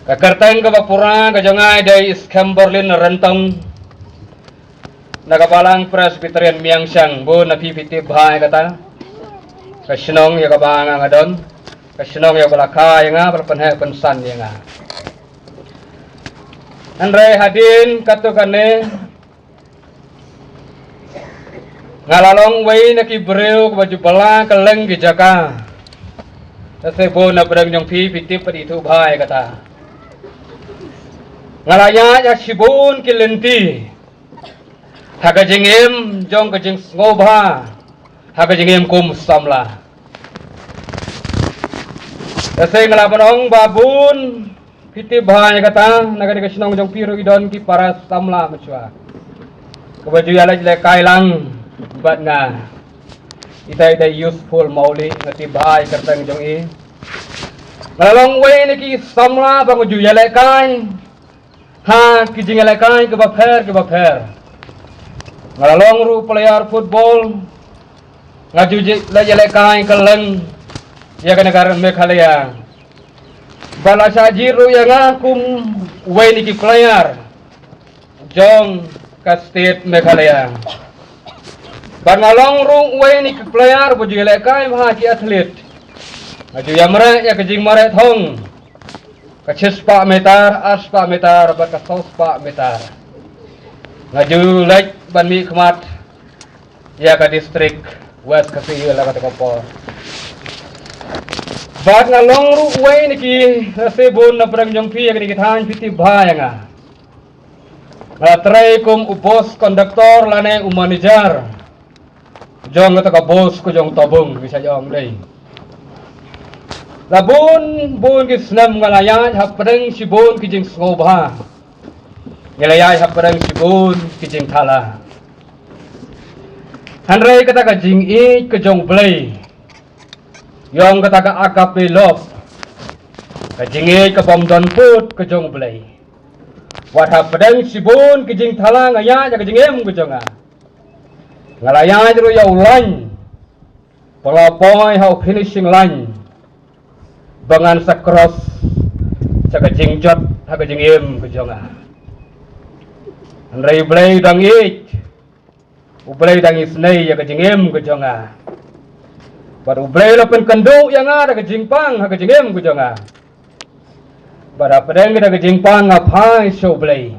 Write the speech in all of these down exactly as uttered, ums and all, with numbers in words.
Ka kyrteng kaba pura ka jong nga dei Skemberlin Rentong, na ka Balang Presbyterian Miangshang. Bun na phi phi tip bha ïa kata. Ka shnong ïa kaba nga nga don, ka shnong ïa ba la kha ïa nga, ba la pynheh pynsan ïa nga. Hynrei hadien katto katne, nga la long uwei na ki briew kaba ju bylla kylleng ki jaka. Te bun na pdeng jong phi phi tip pat ithuh bha ïa kata. Nga la ïaid ha shibun ki lynti ha ka jingim jong ka jingsngewbha, ha ka jingim kum samla. Te nga la ban ong ba bun phi tip bha ïa kata, na kane ka shnong jong phi ruh i don ki para samla mynshuwa kaba ju ïaleit lehkai lang bad nga. Ita ita useful mawli, nga tip bha ïa ka kyrteng jong i. Nga la long uwei na ki samla ba nga ju ïalehkai ha ki jingïalehkai kiba pher kiba pher. Nga la long ruh player football, nga ju leit ïalehkai kylleng ïa kane ka ri Meghalaya. Ba la shah jied ruh ïa nga kum uwei na ki player jong ka state Meghalaya. Bad nga long ruh uwei na ki player ba ju ïalehkai ha ki athlete. Nga ju ïamareh ïa ka jingmareh thong ka shispah meter, arspah meter bad ka sawspah meter. Nga ju leit ban mihkhmat ïa ka district West Khasi Hills ha kata ka por. Bad nga long ruh uwei na ki, lehse bun na pdeng jong phi ha kine ki thaiñ phi tip bha ïa nga. Nga la trei kum u bus conductor lane u manager jong kata ka bus ka jong Tabung, ngi sa ong dei. La bun bun ki snem nga la ïaid hapdeng shibun ki jingsngewbha. Ngi la ïaid hapdeng shibun ki jingthala. Hynrei kata ka jingïeit ka jong U Blei, ïong kata ka agape love, ka jingïeit ka bym don pud ka jong U Blei, wat hapdeng shibun ki jingthala nga ïaid ha ka jingim ka jong nga. Nga la ïaid ruh ïa u line ba nga la poi ha u finishing line ba ngan sa cross sha ka jingjot ha ka jingim ka jong nga. Hynrei U Blei u dang ïeit, U Blei u dang isynei ïa ka jingim ka jong nga. Bad U Blei u la pynkynduh ïa nga da ka jingpang ha ka jingim ka jong nga. Bad hapdeng da ka jingpang nga phai sha U Blei.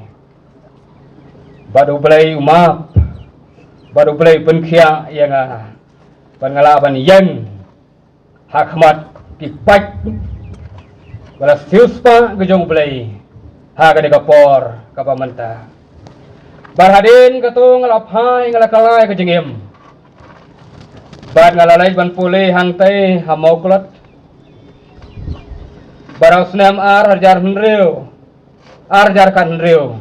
Bad U Blei u map. Bad U Blei u pynkhiah ïa nga. Bad nga lah ban ïeng ha khmat ki paid ba la siewspah ka jong U Blei ha kane ka por kaba mynta. Bad hadien kato nga la phai, nga la kylla ïa ka jingim. Bad nga la leit ban pule hangtei ha Mawklot. Bad ha u snem ar hajar hynriew, ar hajar khathynriew,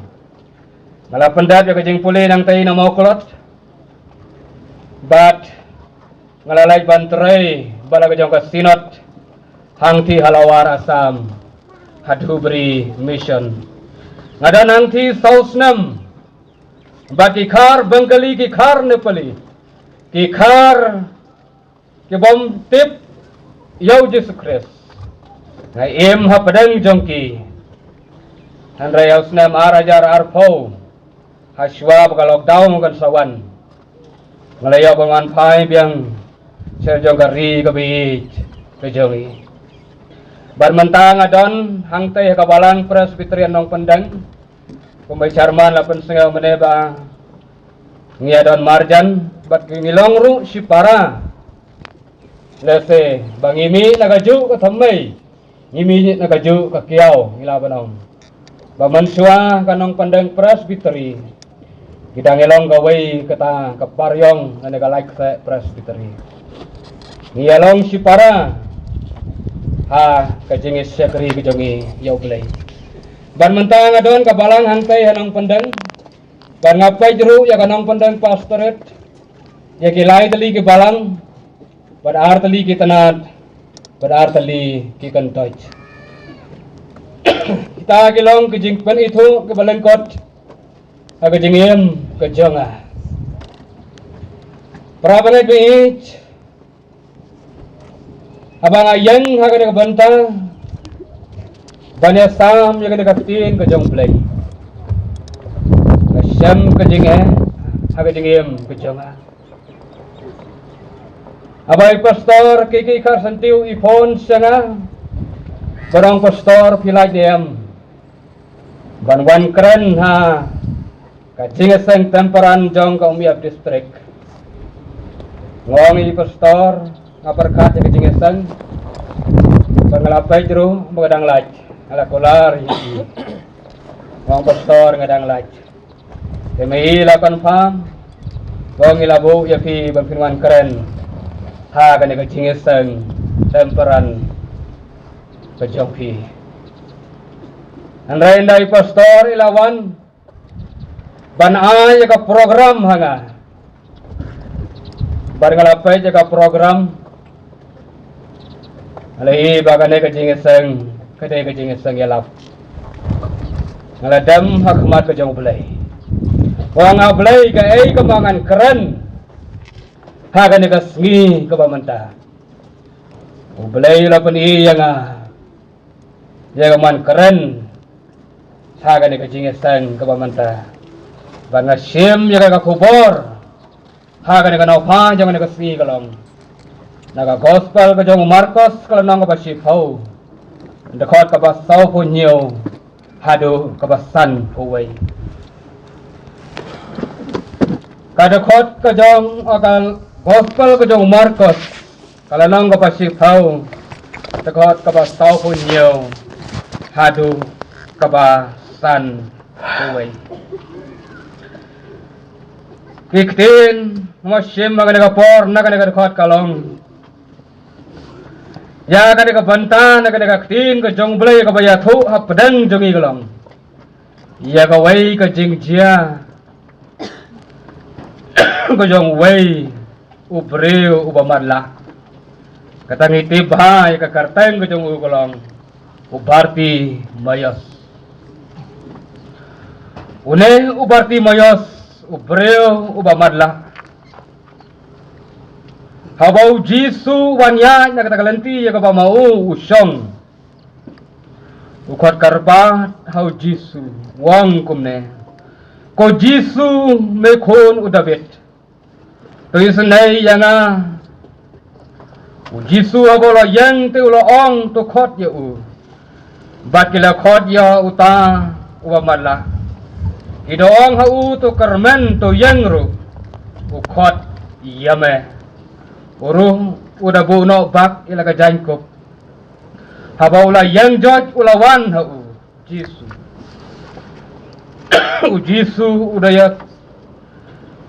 nga la pyndep ïa ka jingpule nangtei na Mawklot. Bad nga la leit ban trei bad la ka jong ka Synod hangtei ha Lower Assam, ha Dhubri Mission. Nga don hangtei saw snem bad ki khar Bengali, ki khar Nepali, ki khar ki bym tip ïa U Jisu Khrist. Nga im hapdeng jong ki. Hynrei ha u snem ar hajar arphew, ha shuwa ba ka lockdown kan sa wan, nga la ïoh ban wan phai biang sha jong ka ri kaba ïeit ka jong ngi. Bad mynta nga don hangtei ha ka Balang Presbyterian Nongpyndeng. Kumba i chairman la pynsngew mynne ba ngi ïa don marjan bad ngi long ruh shipara. Lehse ba ngi mih na kajuh ka thymmei, ngi mih na kajuh ka kiaw, ngi lah ban ong ba mynshuwa ka Nongpyndeng Presbytery ngi dang ïa long kawei kata ka pariong lane ka Laitkaseh Presbytery. Ngi ïa long shipara ha ka jingïashakri ka jong ngi ïa U Blei. Bad mynta nga don ka balang hangtei ha Nongpyndeng. Bad nga peit ruh ïa ka Nongpyndeng Pastorate, ïa ki lai tylli ki balang, bad ar tylli ki tnat, bad ar tylli ki kyntoit. Kita ki long ki jingpynithuh kiba lyngkot ha ka jingim ka jong nga. Para bangeit ba ïeit, haba nga ïeng ha kane ka bynta Ban ïa sam ïa kane ka ktien ka jong U Blei. Ka shem ka jingeh ha ka jingim ka jong nga. Haba i pastor K K Kharsyntiew i phone sha nga, ba ong pastor phi lah ne em ban wan kren ha ka jingïaseng Temparan jong ka Umïap District. Nga ong i pastor, nga pyrkhat ïa ka jingïaseng, ba nga la peit ruh ba ka dang lait, nga la kular ïa i. Nga ong pastor, nga dang lait. Te ma i la confirm, ba ngi la buh ïa phi ban phin wan kren ha kane ka jingïaseng Temparan ka jong phi. Hynrei ynda i pastor i la wan ban ai ïa ka program ha nga, bad nga la peit ïa ka program, nga la ïohi ba kane ka jingïaseng ka dei ka jingïaseng ïalap. Nga la dem ha khmat ka jong U Blei. Nga ong, A Blei, kaei kaba ngan kren ha kane ka sngi kaba mynta? U Blei u la pyni ïa nga ïa kaban kren ha kane ka jingïaseng kaba mynta. Ba nga shim ïa ka khubor ha kane ka nongpang jong kane ka sngi ka long na ka Gospel ka jong u Markos, ka lynnong kaba shiphew, dkhot kaba sawphew hynñiew haduh kaba sanphew wei. Ka dkhot ka jong, ka Gospel ka jong u Markos, ka lynnong kaba shiphew, dkhot kaba sawphew hynñiew haduh kaba sanphew wei. Ki ktien ba nga shim ha kane ka por na kane ka dkhot ka long, ïa kane ka bynta na kane ka ktien ka jong U Blei kaba ïathuh hapdeng jong ngi ka long ïa kawei ka jingjia ka jong uwei u briew uba matlah. Kata ngi tip bha ïa ka kyrteng ka jong u ka long u Bartimaios. Une u Bartimaios, u briew uba matlah, haba u Jisu u wan ïaid na kata ka lynti ïa kaba ma u u shong, u khot kyrpad ha u Jisu, u ong kumne, Ko Jisu, me khun u Dabid, to isynei ïa nga. U Jisu haba u la ïeng te u la ong, To khot ïa u. Bad ki la khot ïa uta uba matlah. Ki da ong ha u, To kyrmen, to ïeng ruh, u khot ïa me. U ruh u da buh noh bak ïa la ka jaiñkup. Haba u la ïeng joit u la wan ha u Jisu. U Jisu u da ïa,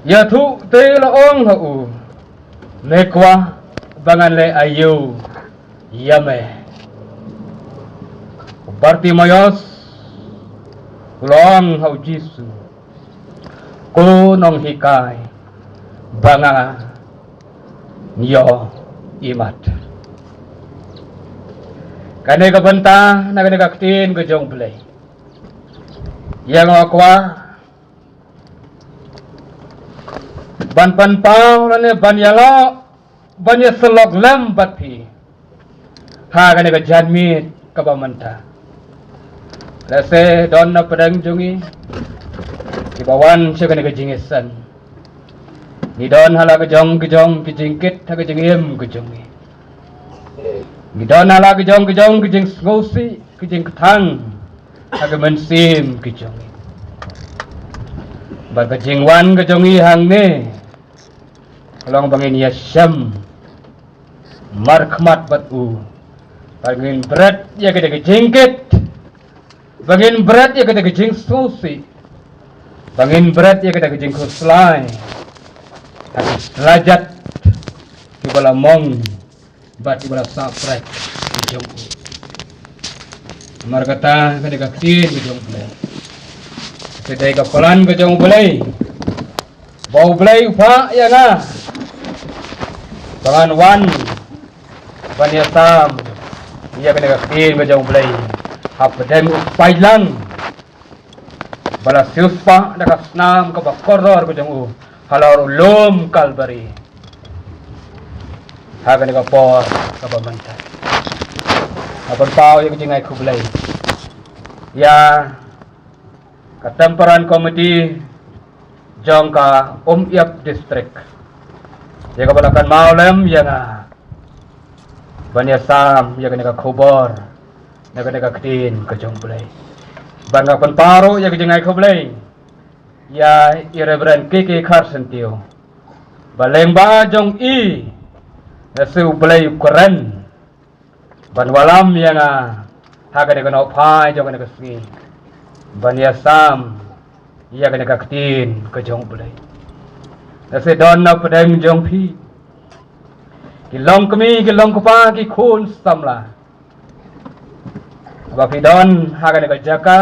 ïathuh te u la ong ha u, Me kwah ba ngan leh aïu ïa me? U Bartimaios u la ong ha u Jisu, Ko Nonghikai, ba ngan ïoh imat. Kane ka bynta na kane ka ktien ka jong U Blei. Ïa nga kwah ban pynpaw lane ban ïalok, ban ïasyllok lem bad phi ha kane ka janmiet kaba mynta. Lehse don na pdeng jong ngi kiba wan sha kane ka jingïaseng. Ngi don ha la ka jong ka jong ka jingkit ha ka jingim ka jong ngi. Ngi don ha la ka jong ka jong ka jingsngewsih, ka jingkthang ha ka mynsiem ka jong ngi. Bad ka jingwan ka jong ngi hangne ka long ba ngin ïashem markhmat bad u, ba ngin bret ïa kata ka jingkit, ba ngin bret ïa kata ka jingsngewsih, ba ngin bret ïa kata ka jingkhuslai ha ki la jait kiba la mong bad kiba la sah prek ki jong u. Namar kata kane ka ktien ka jong U Blei, ka dei ka plan ka jong U Blei, ba U Blei u phah ïa nga ba ngan wan ban ïasam ïa kane ka ktien ka jong U Blei hapdeng u paidlang ba la siewspah da ka snam kaba kordor ka jong u halor u lum Kalbari. Ha kane ka por kaba mynta, ha pynpaw ïa ka jingai khublei ïa ka Temperance Committee jong ka Umyiap District, ïa kaba la kynmaw lem ïa nga ban ïasam ïa kane ka khubor na kane ka ktien ka jong U Blei. Bad nga pynpaw ruh ïa ka jingai khublei ïa i Reverend K K Carson Tiew, ba lyngba jong i, lehse U Blei u kren ban wallam ïa nga ha kane ka nongphai jong kane ka sngi, ban ïasam ïa kane ka ktien ka jong U Blei. Lehse don na pdeng jong phi ki longkmie, ki longkpa, ki khun samla, ba phi don ha kane ka jaka,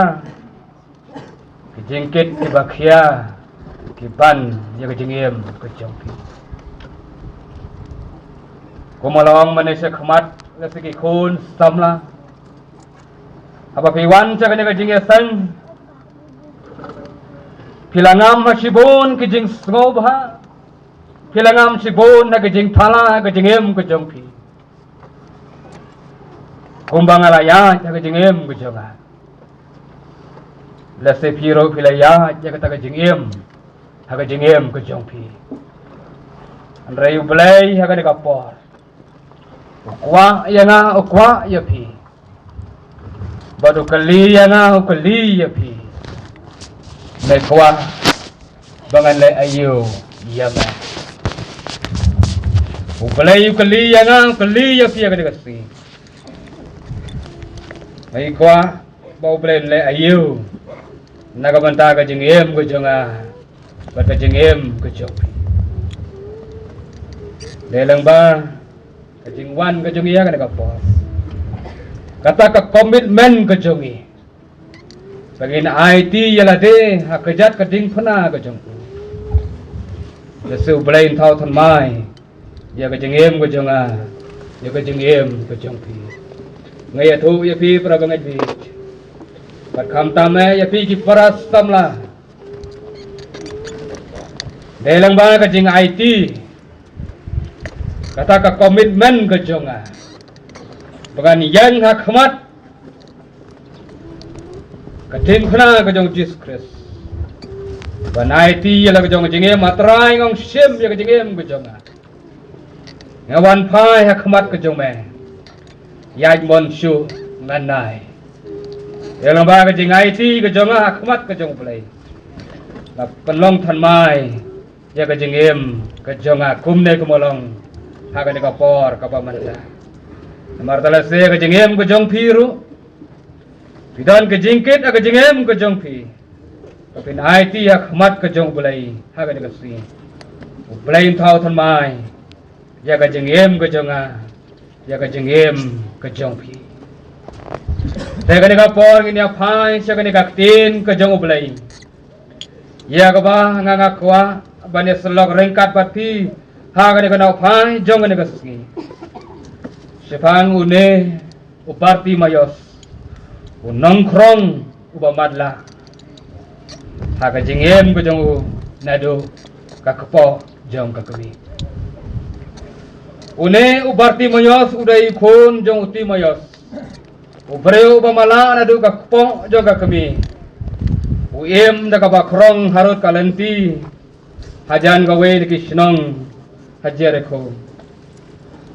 ki jingkit kiba khia ki ban ïa ka jingim ka jong phi. Kumba long mynne sha khmat, lehse ki khun samla, haba phi wan sha kane ka jingïaseng, phi la ngam ha shibun ki jingsngewbha, phi la ngam shibun ha ka jingthala ha ka jingim ka jong phi. Kumba nga la ïaid ha ka jingim ka jong nga, lehse phi ruh phi la ïaid ïa kata ka jingim ha ka jingim ka jong phi. Hynrei U Blei ha kane ka por u kwah ïa nga, u kwah ïa phi, bad u kylli ïa nga, u kylli ïa phi, me kwah ba ngan leh aïu ïa me? U Blei u kylli ïa nga, u kylli ïa phi ïa kane ka sngi. Me kwah ba U Blei un leh aïu na ka bynta ka jingim ka jong nga bad ka jingim ka jong phi? Dei lyngba ka jingwan ka jong ngi ha kane ka por, kata ka commitment ka jong ngi ba ngin aiti ïa lade ha kjat ka diengphna ka jong u. Lehse U Blei un thaw thymmai ïa ka jingim ka jong nga, ïa ka jingim ka jong phi. Nga ïathuh ïa phi para bangeit bad khamtam eh ïa phi ki para samla, dei lyngba ka jingaiti, kata ka commitment ka jong nga ba ngan ïeng ha khmat ka diengphna ka jong Jisu Khrist, ban aiti ïa la ka jong ka jingim. A Trai, nga ong shim ïa ka jingim ka jong nga. Nga wan phai ha khmat ka jong me. Ïaid mon shuh ngan nai. Ïa lyngba ka jingaiti ka jong nga ha khmat ka jong U Blei, la pynlong thymmai ïa ka jingim ka jong nga kumne kumba long ha kane ka por kaba mynta. Namar te lehse ka jingim ka jong phi ruh, phi don ka jingkit ha ka jingim ka jong phi, ka phin aiti ha khmat ka jong U Blei ha kane ka sngi. U Blei un thaw thymmai ïa ka jingim ka jong nga, ïa ka jingim ka jong phi. Te kane ka por ngin ïa phai sha kane ka ktien ka jong U Blei, ïa kaba nga, nga kwah ban ïa sylok ryngkat bad phi ha kane ka nongphai jong kane ka sngi. Shaphang une u Bartimaios, u nongkhrong uba matlah, ha ka jingim ka jong u naduh ka kpoh jong ka kmie. Une u Bartimaios u dei u khun jong u Timaios, u briew uba matlah naduh ka kpoh jong ka kmie. U im da kaba khrong harud ka lynti hajan kawei na ki shnong ha Jerikho.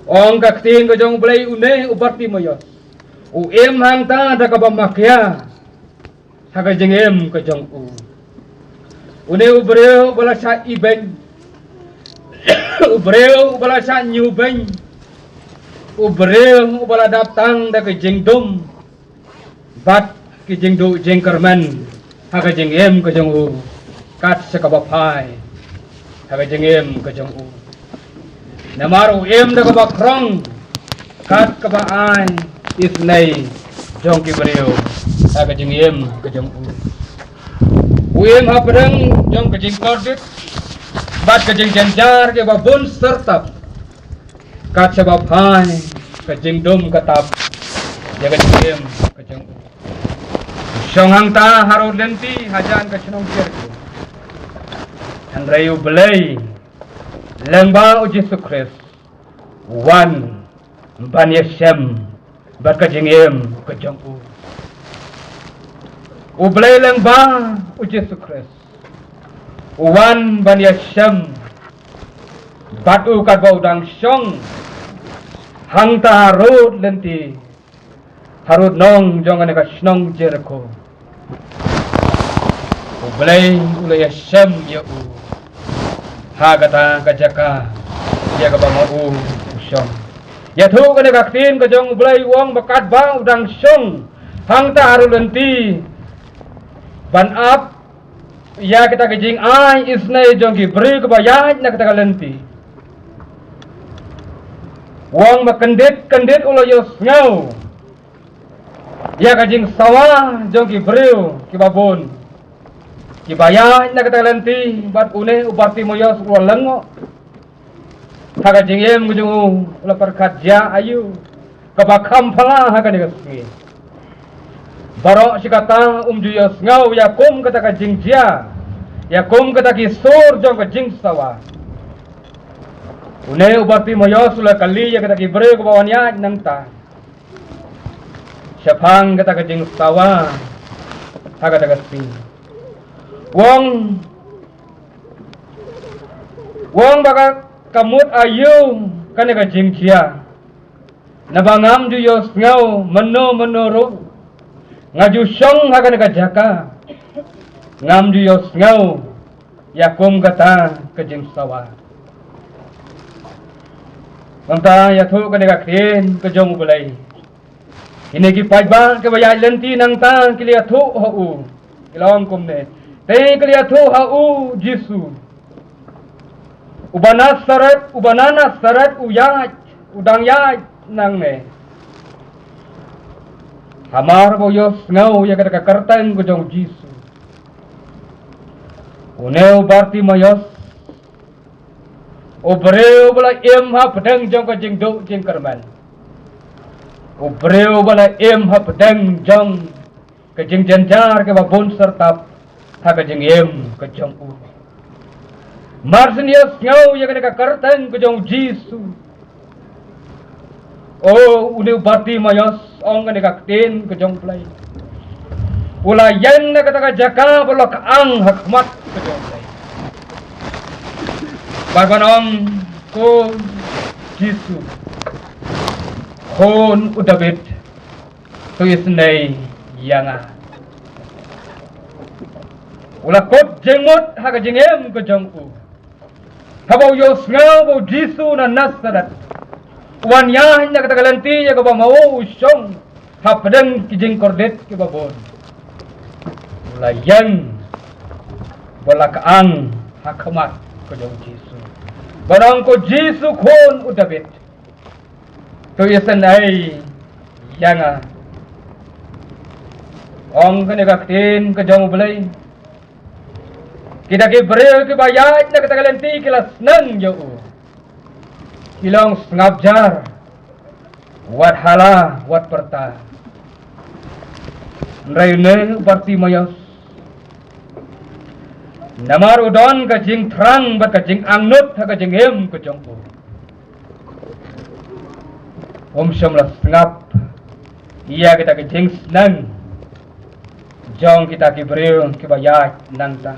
Ong ka ktien ka jong U Blei, une u Bartimaios u im hangta da kaba makia ha ka jingim ka jong u. Une u briew uba la shah ibeiñ, u briew uba la shah ñiewbeiñ, u briew uba la dap tang da ka jingdum bad ki jingduh jingkyrmen ha ka jingim ka jong u, kat sha kaba phai ha ka jingim ka jong u. Namar u im da kaba khrong kat kaba ai isynei jong ki briew ha ka jingim ka jong u. U im hapdeng jong ka jingkordit bad ka jingjynjar kiba bun syrtap, kat sha ba phai ka jingdum ka tap ïa ka jingim ka jong u. Shong hangta harud lynti hajan ka shnong Jerikho. Hynrei U Blei lyngba U Jisu Khrist u wan ban ïashem bad ka jingim ka jong u. U Blei lyngba u Jisu Khrist u wan ban ïashem bad u katba u dang shong hangta harud lynti, harud nong jong kane ka shnong Jerikho. U Blei u la ïashem ïa u ha kata ka jaka ïa kaba ma u u shong. Ïathuh kane ka ktien ka jong U Blei u ong ba katba u dang shong hangta harud lynti ban ap ïa kata ka jingai isynei jong ki briew kiba ïaid na kata ka lynti, u ong ba kyndit kyndit u la ïohsngew ïa ka jingsawa jong ki briew kiba bun kiba ïaid na kata ka lynti, bad une u Bartimaeus u la lyngngoh ha ka jingim ka jong u, u la pyrkhat, jia aïu kaba kham phylla ha kane ka sngi. Baroh shi katta um ju ïohsngew ïa kum kata ka jingjia, ïa kum kata ki sur jong ka jingsawa. Une u Bartimaeus u la kylli ïa kata ki briew kiba wan ïaid nangta shaphang kata ka jingsawa ha kata ka sngi. U ong, u ong ba ka, ka mut aïu kane ka jingjia, naba ngam ju ïohsngew mynno mynno ruh. Nga ju shong ha kane ka jaka, ngam ju ïohsngew ïa kum kata ka jingsawa. Mynta ïathuh kane ka ktien ka jong U Blei, kine ki paidbah kiba ïaid lynti nangta ki la ïathuh ha u, ki la ong kumne, te ki la ïathuh ha u Jisu, uba Nasaret, uba na Nasaret u ïaid, u dang ïaid nangne. Hamar ba u ïohsngew ïa kata ka kyrteng ka jong u Jisu, une u Bartimaeus, u briew ba la im hapdeng jong ka jingduh jingkyrmen, u briew ba la im hapdeng jong ka jingjynjar kaba bun syrtap ha ka jingim ka jong u, mar shen ïohsngew ïa kane ka kyrteng ka jong u Jisu, o, une u Bartimaeus, ong kane ka ktien ka jong U Blei, u la ïeng na kata ka jaka ba la kyang ha khmat ka jong U Blei, bad ban ong, ko Jisu, Khun u Dabid, to isynei ïa nga. U la kut jingmut ha ka jingim ka jong u haba u ïohsngew ba u Jisu na Nasaret u wan ïaid na kata ka lynti ïa kaba ma u u shong hapdeng ki jingkordit kiba bun. U la ïeng bad la kyang ha khmat ka jong u Jisu, bad ong, ko Jisu, Khun u Dabid, to isynei ïa nga. Ong kane ka ktien ka jong U Blei, kita ki briew kiba ïaid na kata ka lynti ki la sneng ïa u, ki la ong, sngap jar, wat hala, wat pyrta. Hynrei une u Bartimaeus, namar u don ka jingthrang bad ka jingangnud ha ka jingim ka jong u, um shym la sngap ïa kita ki jingsneng jong kita ki briew kiba ïaid nangta.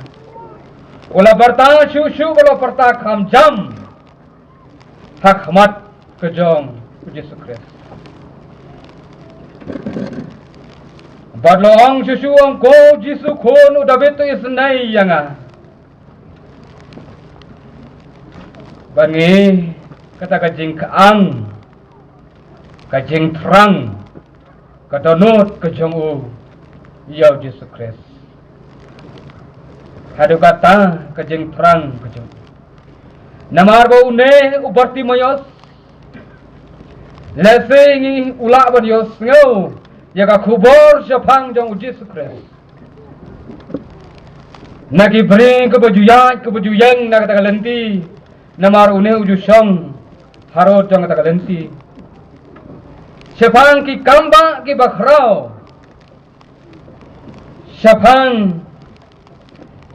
U la pyrta shuh shuh, u la pyrta kham jam ha khmat ka jong u Jisu Khrist, bad la ong shuh shuh, ong, ko Jisu, Khun u Dabid, to isynei ïa nga. Bad ngi, kata ka jingkyang, ka jingthrang, ka dohnud ka jong u ïa u Jisu Khrist. Haduh katta ka jingthrang ka jong u. Namar ba une u Bartimaeus, lehse ngi u lah ban ïohsngew ïa ka khubor shaphang jong u Jisu Khrist na ki briew kiba ju ïaid, kiba ju ïeng na kata ka lynti, namar une u ju shong harud jong kata ka lynti. Shaphang ki kambah kiba khraw, shaphang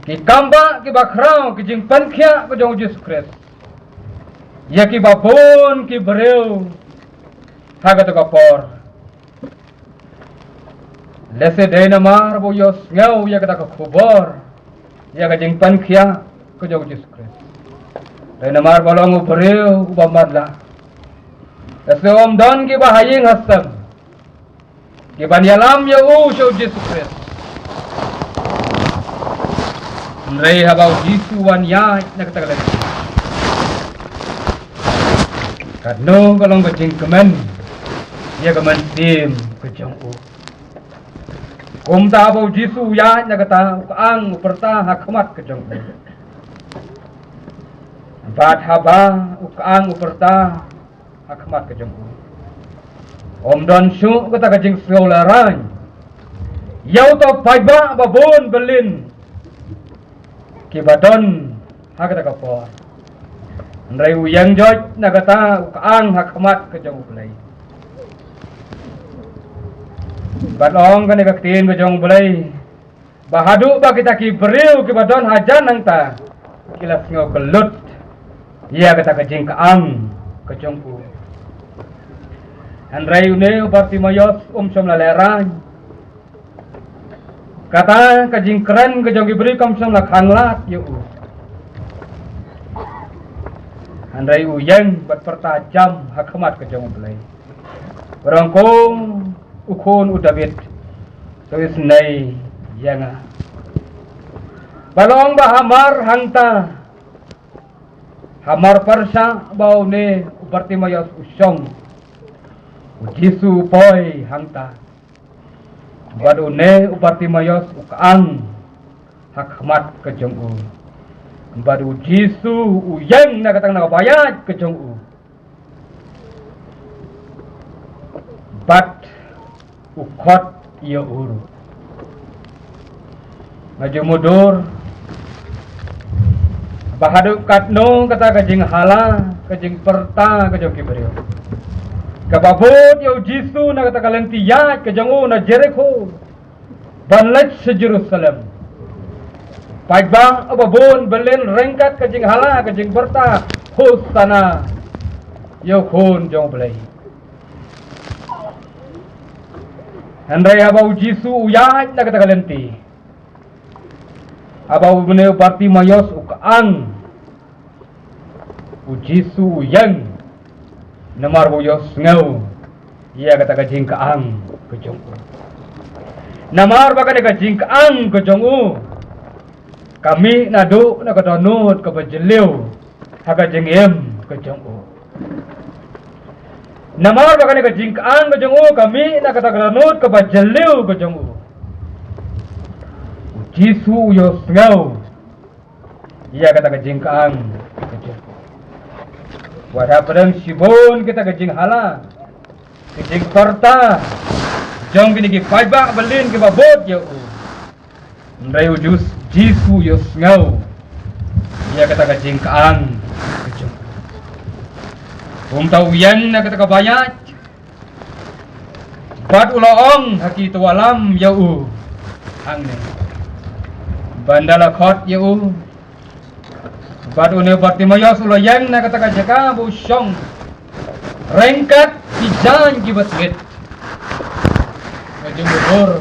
ki kambah kiba khraw, ki jingpynkhiah ka jong u Jisu Khrist ïa kiba bun ki briew ha kata ka por. Lehse dei namar ba u ïohsngew ïa kata ka khubor, ïa ka jingpynkhiah ka jong u Jisu Khrist. Dei namar ba long u briew uba matlah. Lehse um don kiba ha ïing ha sem kiban ïalam ïa u sha u Jisu Khrist. Hynrei haba u Jisu u wan ïaid na kata ka lynti, katno ka long ka jingkmen ïa ka mynsiem ka jong u. Kumta haba u Jisu u ïaid na kata, u kyang u pyrta ha khmat ka jong u. Bad haba u kyang u pyrta ha khmat ka jong u, um don shuh kata ka jingsngew lehrain ïa uto u paidbah ba bun byllien kiba don ha kata ka por. Hynrei u ïeng joit na kata, u kyang ha khmat ka jong U Blei. Bad ong kane ka ktien ka jong U Blei, ba haduh ba kita ki briew kiba don hajan hangta ki la sngew kyllut ïa kata ka jingkyang ka jong u. Hynrei une u Bartimaios um shym la lehrain. Kata ka jingkren ka jong ki briew kam shym la khanglad ïa u. Hynrei u ïeng bad pyrta jam ha khmat ka jong U Blei, u ong, Ko u khun u Dabid, to isynei ïa nga. Ba long ba hamar hangta, hamar pyrshah ba une u Bartimaios u shong, u Jisu u poi hangta. Bad une u Bartimaios u kyang ha khmat ka jong u. Bad u Jisu u ïeng na kata ka nang ba ïaid ka jong u. Bad u khot ïa u ruh. Nga ju mutdur ba haduh katno kata ka jinghala, ka jingpyrta ka jong ki briew, kaba bud ïa u Jisu na kata ka lynti ïaid ka jong u na Jerikho ban leit sha Jerusalem. Paidbah ba bun byllien ryngkat ka jinghala, ka jingpyrta, Hosana ïa u Khun jong U Blei. Hynrei haba u Jisu u ïaid na kata ka lynti, haba une u Bartimaios u kyang, u Jisu u ïeng, namar ba u ïohsngew ïa kata ka jingkyang ka jong u. Namar ba kane ka jingkyang ka jong u ka mih naduh na ka dohnud kaba jylliew ha ka jingim ka jong u. Namar ba kane ka jingkyang ka jong u ka mih na kata ka dohnud kaba jylliew ka jong u, u Jisu u ïohsngew ïa kata ka jingkyang ka jong u. Wat hapdeng shibun kita ka jinghala, ka jingpyrta jong kine ki paidbah byllien kiba bud ïa u, hynrei u Jus-, Jisu u ïohsngew ïa kata ka jingkyang ka jong u. Kumta u ïeng na kata kaba ïaid bad u la ong ha ki tnga ïa u hangne ba ynda la khot ïa u. Bad une u Bartimaios u la ïeng na kata ka jaka ba u shong ryngkat ki jaiñ kiba tngit. Nga ju mutdur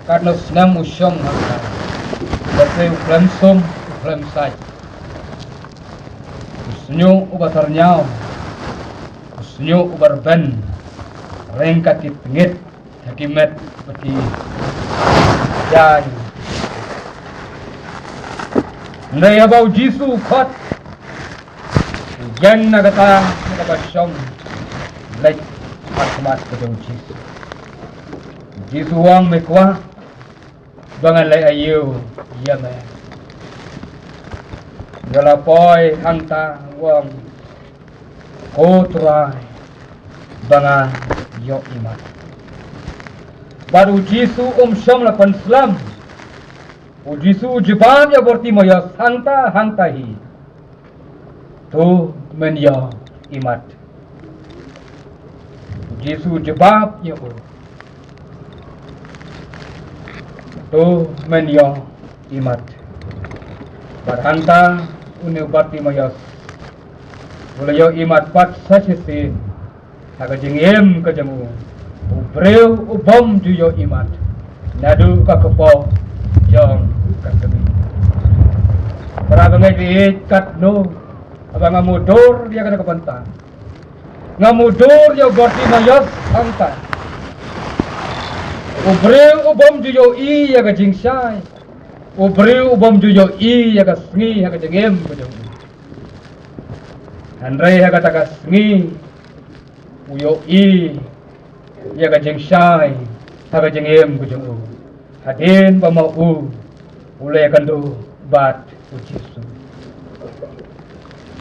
katno snem u shong hangta. Bad u khlem sum, u khlem sait. U shñiuh uba tyrñiaw, u shñiuh uba rben ryngkat ki tngit ha ki met bad ki jaiñ. Hynrei haba u Jisu u khot, u ïeng na kata, na kaba shong, leit ha khmat ka jong u Jisu. U Jisu u ong, me kwah ba ngan leh aïu ïa me? Nga la poi hangta, u ong, ko Trai, ba nga ïoh imat. Bad u Jisu um shym la pynslem. U Jisu u jubab ïa u Bartimaios hangta hangta hi, to men ïoh imat. U Jisu u jubab ïa u, to men ïoh imat. Bad hangta une u Bartimaios u la ïoh imat pat sa shisien ha ka jingim ka jong u. U briew u bym ju ïoh imat Naduh ka kpoh jong ka kmie. Para bangeit, katno haba nga mudui ïa kane ka bynta, nga mudui ïa u Bartimaios hangta, u briew u bym ju ïohi ïa ka jingshai, u briew u bym ju ïohi ïa ka sngi ha ka jingim ka jong u. Hynrei ha kata ka sngi u ïohi ïa ka jingshai ha ka jingim ka jong u, hadien ba ma u u la ïakynduh bad u Jisu.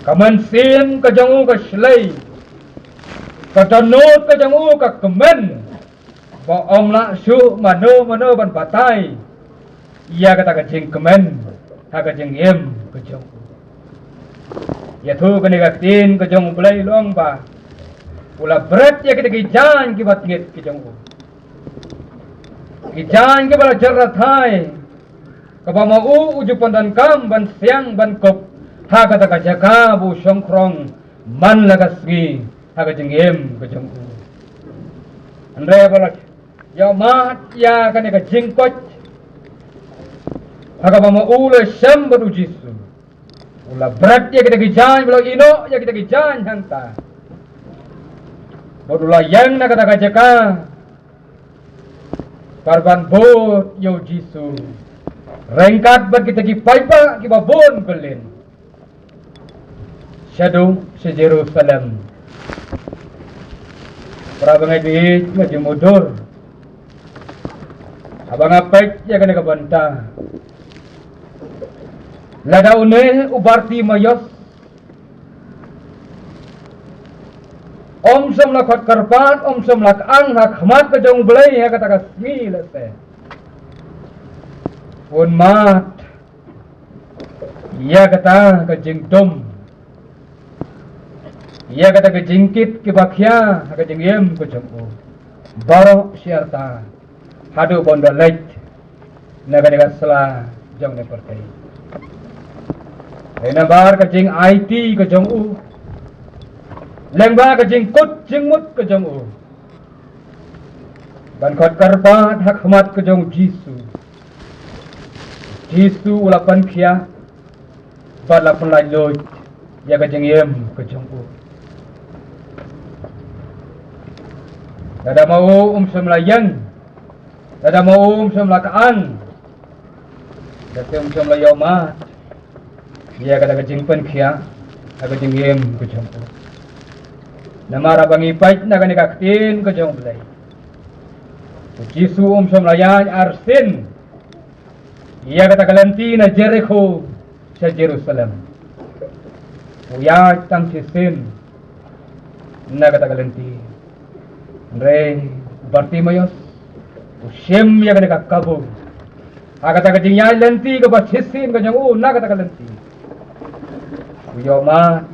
Ka mynsiem ka jong u ka shlei, ka dohnud ka jong u ka kmen, ba ym lah shuh mano mano ban batai ïa kata ka jingkmen ha ka jingim ka jong u. Ïathuh kane ka ktien ka jong U Blei long ba u la bret ïa kita ki jaiñ kiba tngit ki jong u, ki jaiñ kiba la jyrthai, kaba ma u u ju pyndonkam ban siang ban kup ha kata ka jaka ba u shongkhrong man la ka sngi ha ka jingim ka jong u. Hynrei ba la ïohmad ïa kane ka jingkoit ha kaba ma u la shem bad u Jisu, u la bret ïa kita ki jaiñ, ba la ïehnoh ïa kita ki jaiñ hangta, bad u la ïeng na kata ka jaka, kyrpad bud ïa u Jisu ryngkat bad kita ki paidbah kiba bun byllien shaduh sha Jerusalem. Para bangeit, nga ju mudui haba nga peit ïa kane ka bynta. Lada une u Bartimaios um shym la khot kyrpad, um shym la kyang ha khmat ka jong U Blei ha kata ka sngi lehse, un mad ïa kata ka jingdum, ïa kata ka jingkit kiba khia ha ka jingim ka jong u baroh shi arta, haduh ban da leit na kane ka sla jong kane ka pyrthei. Hynrei namar ka jingaiti ka jong u, lyngba ka jingkut jingmut ka jong u ban khot kyrpad ha khmat ka jong u Jisu, Jisu u la pynkhiah bad la pynlait luid ïa ka jingim ka jong u. Lada ma u um shym la ïeng, lada ma u um shym la kyang, lada um shym la ïohmad ïa kata ka jingpynkhiah ha ka jingim ka jong u. Namar haba ngi peit na kane ka ktien ka jong U Blei, u Jisu um shym la ïaid arsien ïa kata ka lynti na Jerikho sha Jerusalem. U ïaid tang shisien na kata ka lynti. Hynrei u Bartimaios u shim ïa kane ka kabu ha kata ka jingïaid lynti kaba shisien ka jong u na kata ka lynti. U ïohmad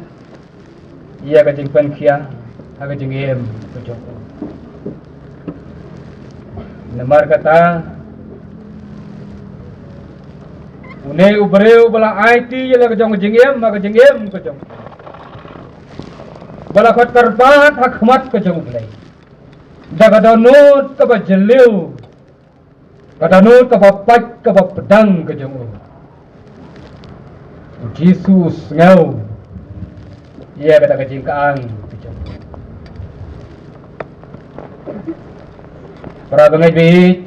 ïa ka jingpynkhiah ha ka jingim ka jong u. Namar kata, une u briew ba la aiti ïa la ka jong ka jingim ha ka jingim ka jong u, ba la khot kyrpad ha khmat ka jong U Blei da ka dohnud kaba jylliew, ka dohnud kaba pait kaba pdang ka jong u, u Jisu u sngew ïa kata ka jingkyang ka jong u. Para bangeit,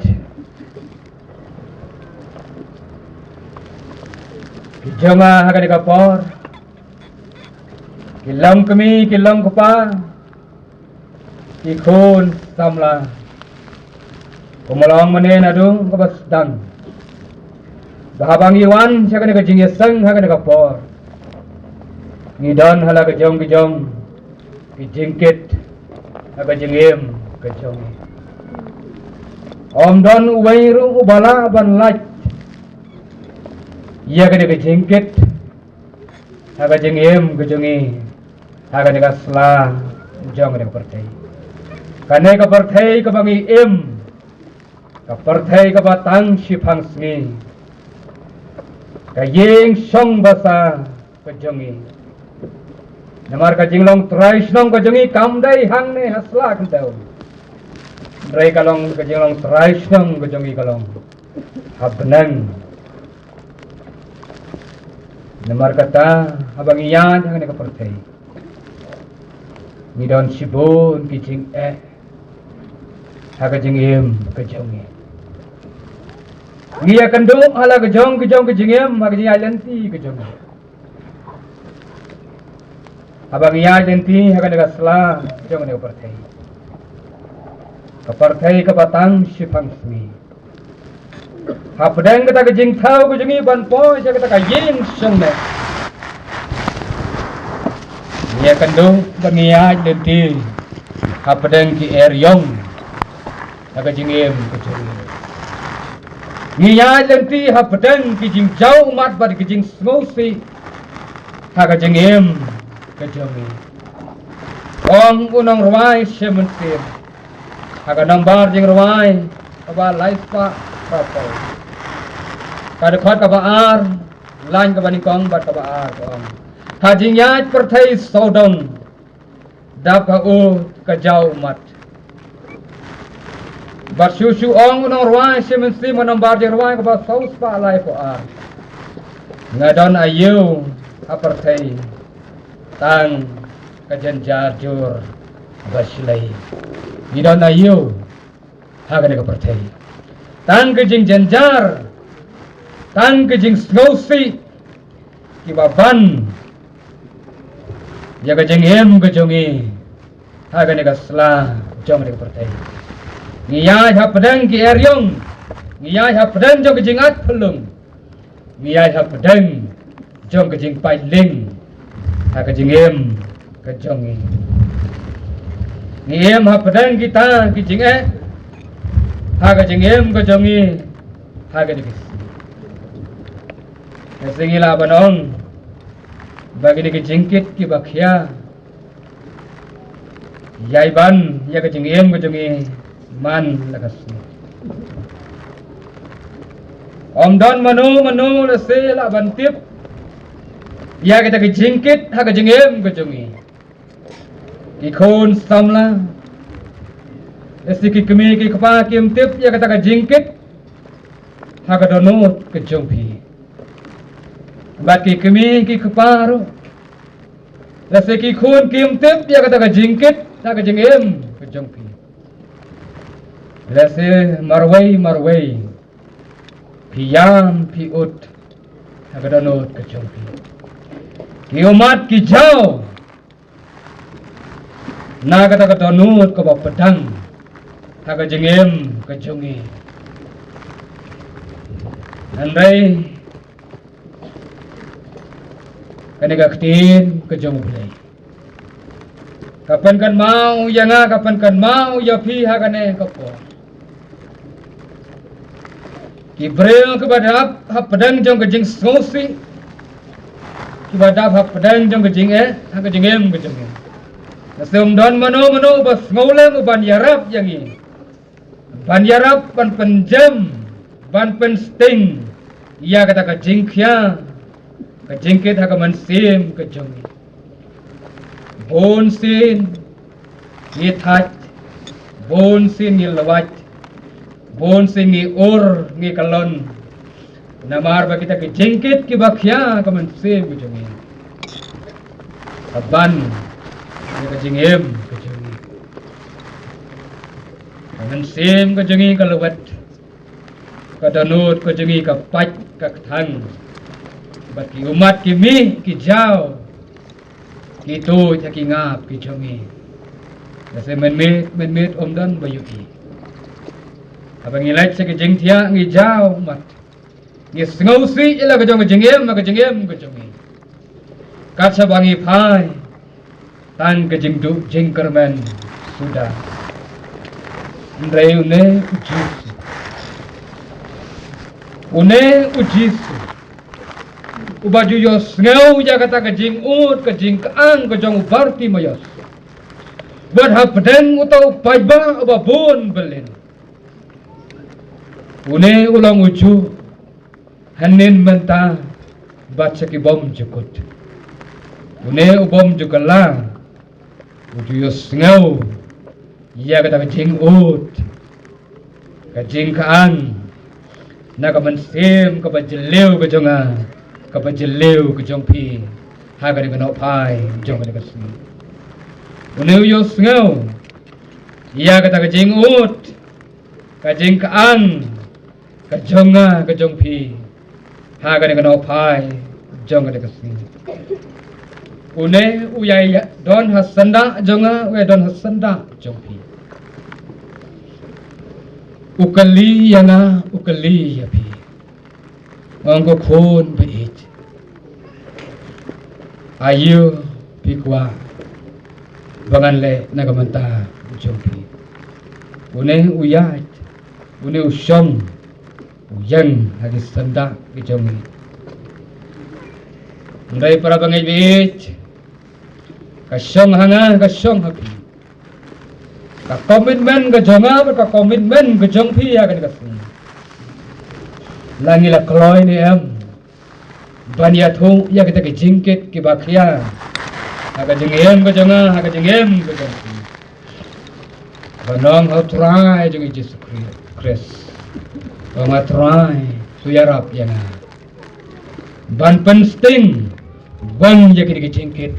ki jong nga ha kane ka por, ki long kmie, ki long kpa, ki khun samla, kumba long mynne naduh kaba sdang, ba haba ngi wan sha kane ka jingïaseng ha kane ka por, ngi don ha la ka jong ka jong ki jingkit ha ka jingim ka jong ngi. Ym don uwei ruh uba lah ban lait ïa kane ka jingkit ha ka jingim ka jong ngi ha kane ka sla jong kane ka pyrthei. Kane ka pyrthei kaba ngi im, ka pyrthei kaba tang shiphang sngi, ka ïing shong basa ka jong ngi. Namar ka jinglong trai shnong ka jong ngi kam dei hangne ha sla khyndew. Hynrei ka long ka jinglong trai shnong ka jong ngi ka long ha bneng. Namar kata haba ngi ïaid ha kane ka pyrthei, ngi don shibun ki jingeh ha ka jingim ka jong ngi. Ngi ïakynduh ha la ka jong ka jong ka jingim ha ka jingïaid lynti ka jong ngi. Haba ngi ïaid lynti ha kane ka sla jong kane ka pyrthei, ka pyrthei kaba tang shiphang sngi, hapdeng kata ka jingthaw ka jong ngi ban poi sha kata ka ïing shongneh, ngi ïakynduh ba ngi ïaid lynti hapdeng ki eriong ha ka jingim ka jong ngi. Ngi ïaid lynti hapdeng ki jingjaw ummat bad ki jingsngewsih ha ka jingim ka jong ngi. Ong u nongrwai Shem Mynsiem ha ka nombar jingrwai kaba lai spah phra phew, ka dkhot kaba ar, lain kaba nyngkong bad kaba ar ka ong: Ha jingïaid pyrthei sawdong dap ka u ka jaw ummat. Bad shuh shuh ong u nongrwai Shem Mynsiem ha nombar jingrwai kaba saw spah lai phew ar: Nga don aïu ha pyrthei tang ka jynjar jur ba shlei. Ngi don aïu ha kane ka pyrthei? Tang ka jingjynjar, tang ka jingsngewsih kiba ban ïa ka jingim ka jong ngi ha kane ka sla jong kane ka pyrthei. Ngi ïaid hapdeng ki eriong, ngi ïaid hapdeng jong ka jingat phyllung, ngi ïaid hapdeng jong ka jingpait lieng ha ka jingim ka jong ngi. Ngi im hapdeng kita ki jingeh ha ka jingim ka jong ngi ha kane ka sngi. Ka sngi la ban ong ba kine ki jingkit kiba khia ïai ban ïa ka jingim ka jong ngi man la ka sngi. Ym don mano mano lehse lah ban tip ïa kita ki jingkit ha ka jingim ka jong ngi. Ki khun samla, lehse ki kmie ki kpa kim tip ïa kata ka jingkit ha ka dohnud ka jong phi. Bad ki kmie ki kpa ruh, lehse ki khun kim tip ïa kata ka jingkit ha ka jingim ka jong phi. Lehse marwei marwei phi ïam phi ud ha ka dohnud ka jong phi. Ki ummat ki jaw na kata ka dohnud kaba pdeng ha ka jingim ka jong ngi. Hynrei kane ka ktien ka jong U Blei ka pynkynmaw ïa nga, ka pynkynmaw ïa phi ha kane ka por. Ki briew kiba dap hapdeng jong ka jingsngewsih, kiba dap hapdeng jong ka jingeh ha ka jingim ka jong ngi. Lehse ym don mano mano uba sngewlem u ban ïarap ïa ngi, ban ïarap, ban pynjem, ban pynsting ïa kata ka jingkhia ka jingkit ha ka mynsiem ka jong ngi. Bun sien ngi thait, bun sien ngi lwait, bun sien ngi ur ngi kyllon namar ba kita ki jingkit kiba khia ka mynsiem ka jong ngi, ka ban ïa ka jingim ka jong ngi. Ka mynsiem ka jong ngi ka lwet, ka dohnud ka jong ngi ka pait ka kthang, bad ki ummat ki mih ki jaw ki tuid ha ki ngap ki jong ngi. Lehse mynmiet mynmiet ym don ba ïohi. Haba ngi leit sha ki jingthiah ngi jaw ummat, ngi sngewsih ïa la ka jong ka jingim ha ka jingim ka jong ngi. Kat shaba ngi phai tang ka jingduh jingkyrmen suda. Hynrei une U Jisu, une U Jisu uba ju ïohsngew ïa kata ka jingud ka jingkyang ka jong u Bartimaios, bad hapdeng uta u paidbah uba bun byllien, une u long ujuh hynnin mynta bad sha ki bym ju kut. Une u bym ju kylla u ju ïohsngew ïa kata ka jingud Ka jingkhan na ka mynsiem kaba jylliew ka jong nga, kaba jylliew ka jong phi, ha kane ka nohphai jong kane ka sngi. Une u ïohsngew ïa kata ka jingud, ka jingkhan ka jong nga, ka jong phi, ha kane ka nohphai jong kane ka sngi. Une u ïai don ha syndah jong nga, u ïai don ha syndah jong phi. U kylli ïa nga, u kylli ïa phi. Ong ko khun ba ïeit, aïu phi kwah ba ngan leh na ka bynta jong phi? Une u ïaid, une u shong, u ïeng ha ki syndah ki jong ngi. Hynrei para bangeit ba ïeit, ka shong ha nga, ka shong ha phi. Ka commitment ka jong nga bad ka commitment ka jong phi ïa kane ka sngi. La ngi la kloi ne em ban ïathuh ïa kita ki jingkit kiba khia ha ka jingim ka jong nga, ha ka jingim ka jong phi? Ban ong, ha u Trai jong ngi Jisu Khrist, Khrist, ong, ha u Trai, to ïarap ïa nga ban pynsting wan ïa kine ki jingkit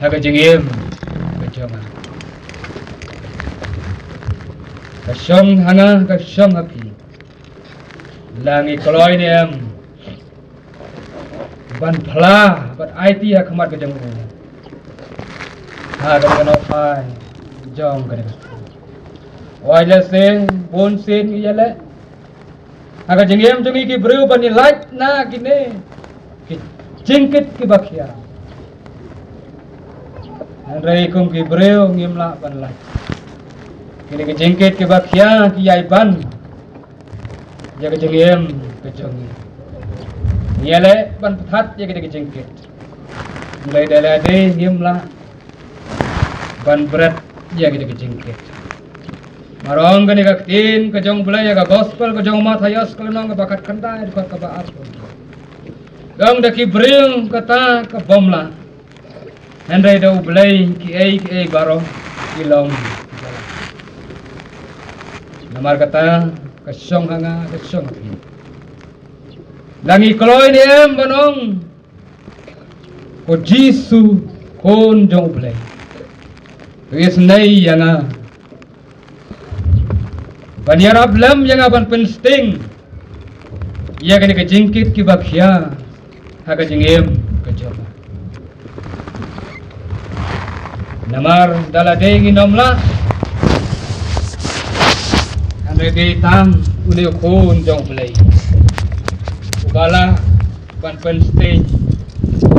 ha ka jingim ka jong nga. Ka shong ha nga, ka shong ha phi. La ngi kloi ne em ban phla, ban aiti ha khmat ka jong u ha kane ka nohphai jong kane ka. Oi, lehse bun sien ngi ïaleh ha ka jingim jong ngi ki briew ban ïalait na kine ki jingkit kiba khia. Hynrei kum ki briew ngim lah ban lait. Kine ki jingkit kiba khia ki ïai ban ïa ka jingim ka jong ngi. Ngi ïaleh ban pynthat ïa kine ki jingkit, hynrei da lade ngim lah ban bret ïa kine ki jingkit. Mar ong kane ka ktien ka jong u Blei ïa ka gospel ka jong u Mathaios, ka lynnong kaba khatkhyndai, dkhot kaba arphew. Ong, da ki briew kata ka bym lah, hynrei da u Blei kiei kiei baroh ki long. Namar kata, ka shong ha nga, ka shong ha phi. La ngi kloi ne em ban ong, ko Jisu, Khun jong u Blei, to isynei ïa nga ban ïarap lem ïa nga ban pynsting ïa kane ka jingkit kiba khia ha ka jingim ka jong nga. Namar da lade ngin ym lah, hynrei dei tang une u Khun jong u Blei uba lah ban pynsting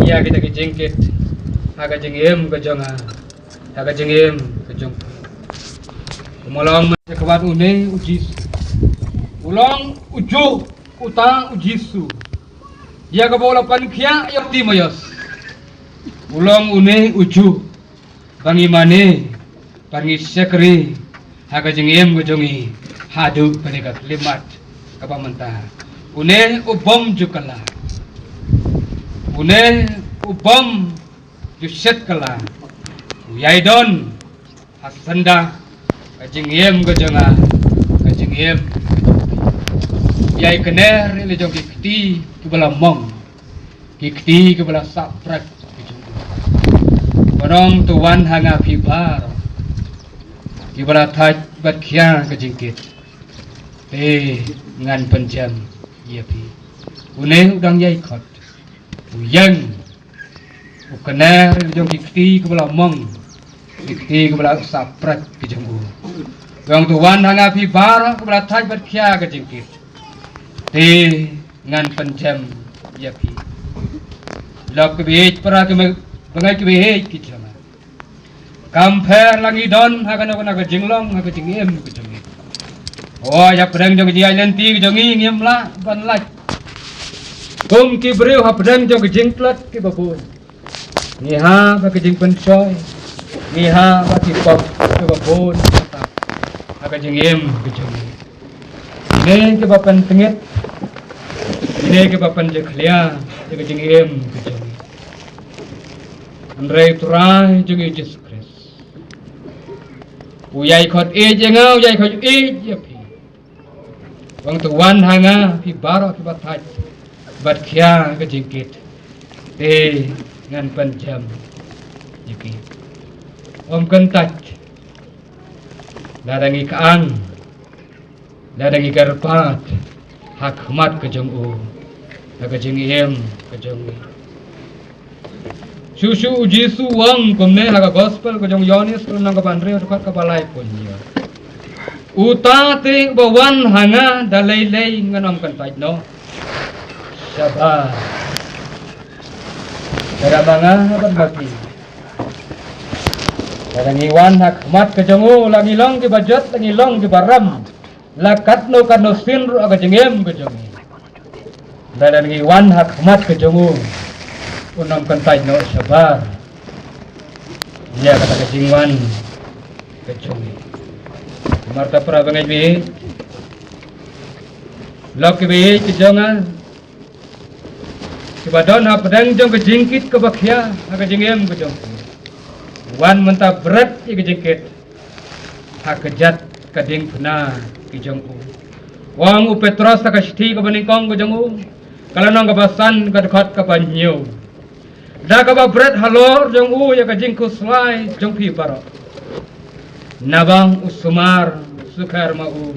ïa kita ki jingkit ha ka jingim ka jong nga, ha ka jingim ka jong phi. Kumba long mynta ka wan une u Jisu, u long ujuh uta u Jisu ïa kaba u la pynkhiah ïa u Timaios. U long une ujuh ba ngi mane, ba ngi shakri ha ka jingim ka jong ngi haduh kane ka khyllipmat kaba mynta. Une u bym ju kylla, une u bym ju shet kylla, u ïai don ha syndah ka jingim ka jong nga, ka jingim ka jong phi. U ïai kner ïa la jong ki kti kiba la mong, ki kti kiba la sah prek ki jong u. Ban ong, to wan ha nga phi baroh kiba la thait bad khia ka jingkit, te ngan pynjem ïa phi. Une u dang ïai khot, u ïeng, u kner ïa la jong ki kti kiba la mong, ki kti kiba la sah prek ki jong u. Ban ong, to wan ha nga phi baroh kiba la thait bad khia ka jingkit, te ngan pynjem ïa phi. Lok kiba ïeit, para kiba, bangeit kiba ïeit ki jong nga, kam pher la ngi don ha kano kano ka jinglong ha ka jingim ka jong ngi. O, hapdeng jong ka jingïaid lynti ka jong ngi ngim lah ban lait kum ki briew hapdeng jong ka jingtlot kiba bun. Ngi hap ha ka jingpynshoi, ngi hap ha ki pop kiba bun ha ka jingim ka jong ngi. Kine kiba pyntngit, kine kiba pynjakhlia ïa ka jingim ka jong ngi. Hynrei u Trai jong ngi Jisu Khrist, u ïai khot ïeit ïa nga, u ïai khot ïeit ïa phi. Wan to wan ha nga phi baroh kiba thait bad khia ka jingkit, te ngan pynjem ïa ki. Ym kyntait lada ngi kang, lada ngi kyrpad ha khmat ka jong u, ha ka jingim ka jong ngi. Shuh shuh u Jisu u ong kumne ha ka gospel ka jong u Ïoannis, lynnong kaba hynriew, dkhot kaba laiphew hynñiew. Uta te uba wan ha nga da lei lei ngan ym kyntait noh. Shabar. Lada ma nga bad ma phi, lada ngi wan ha khmat ka jong u, la ngi long kiba jot, la ngi long kiba rem, la katno katno sien ruh ha ka jingim ka jong ngi, lada ngi wan ha khmat ka jong u, un ym kyntait noh shabar ïa kata ka jingwan ka jong ngi. Namar ta para bangeit, lok kiba ïeit ka jong nga, kiba don hapdeng jong ka jingkit kaba khia ha ka jingim ka jong phi, wan mynta bret ïa ka jingkit ha ka jait ka diengphna ka jong u. U ong u Petros ha ka shithi kaba nyngkong ka jong u, ka lynnong kaba san, ka dkhot kaba hynñiew: Da kaba bret halor jong u ïa ka jingkhuslai jong phi baroh, naba u sumar sukher ma u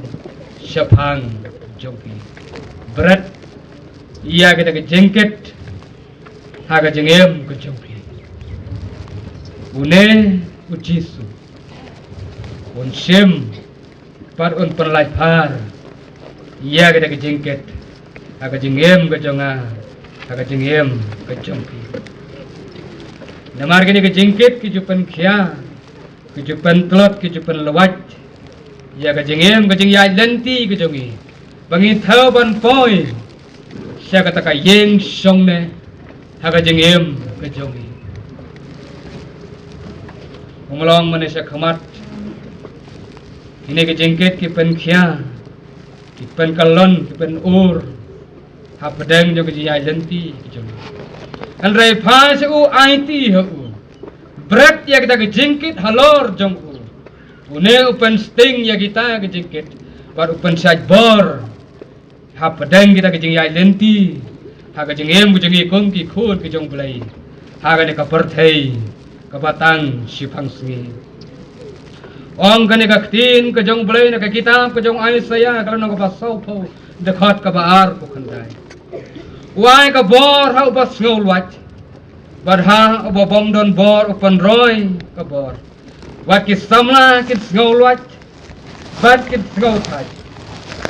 shaphang jong phi. Bret ïa kata ka jingkit ha ka jingim ka jong phi. Une u Jisu un shim bad un pynlait phar ïa kata ka jingkit ha ka jingim ka jong nga, ha ka jingim ka jong phi. Namar kine ki jingkit ki ju pynkhia, ki ju pyntlot, ki ju pynlwait ïa ka jingim, ka jingïaid lynti ka jong ngi, ba ngi thew ban poi sha kata ka ïing shongneh ha ka jingim ka jong ngi. Ym long mane sha khmat, kine ki jingkit ki pynkhia, ki pynkyllon, ki pynur hapdeng jong ka jingïaid lynti ka jong ngi. Hynrei phai sha u, aiti ha u, bret ïa kita ki jingkit halor jong u. Une u pynsting ïa kita ki jingkit bad u pynshait bor hapdeng kita ki jingïaid lynti ha ka jingim ka jong ngi kum ki khun ki jong U Blei ha kane ka pyrthei kaba tang shipang sngi. Ong kane ka ktien ka jong U Blei na ka kitab ka jong u Isaiah, ka lynnong kaba sawphew, dkhot kaba arphew khyndai: U ai ka bor ha uba sngewlwait, bad ha uba bym don bor u pynroi ka bor. Wat ki samla kin sngewlwait bad kin sngewthait,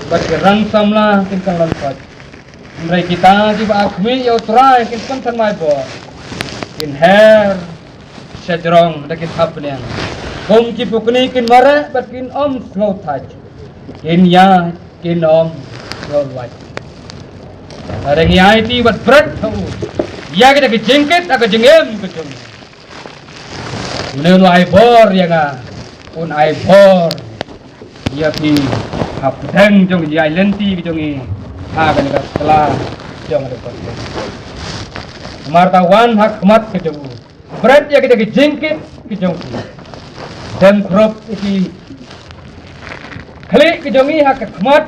bad ki rang samla kin kyllon koit. Hynrei kita kiba khmih ïa U Trai kin pynthymmai bor, kin her shajrong da ki thapniang. Kum ki pukni kin mareh bad kin ym sngewthait, kin ïaid kin ym sngewlwait. Lada ngi aiti bad bret ha u ïa kita ki jingkit ha ka jingim ka jong ngi, une un ai bor ïa nga, un ai bor ïa phi hapdeng jong ka jingïaid lynti ka jong ngi ha kane ka sla jong ka pyrthei. Namar ta wan ha khmat ka jong u, bret ïa kita ki jingkit ki jong phi. Dem khrup ïa ki khlieh ki jong ngi ha ka khmat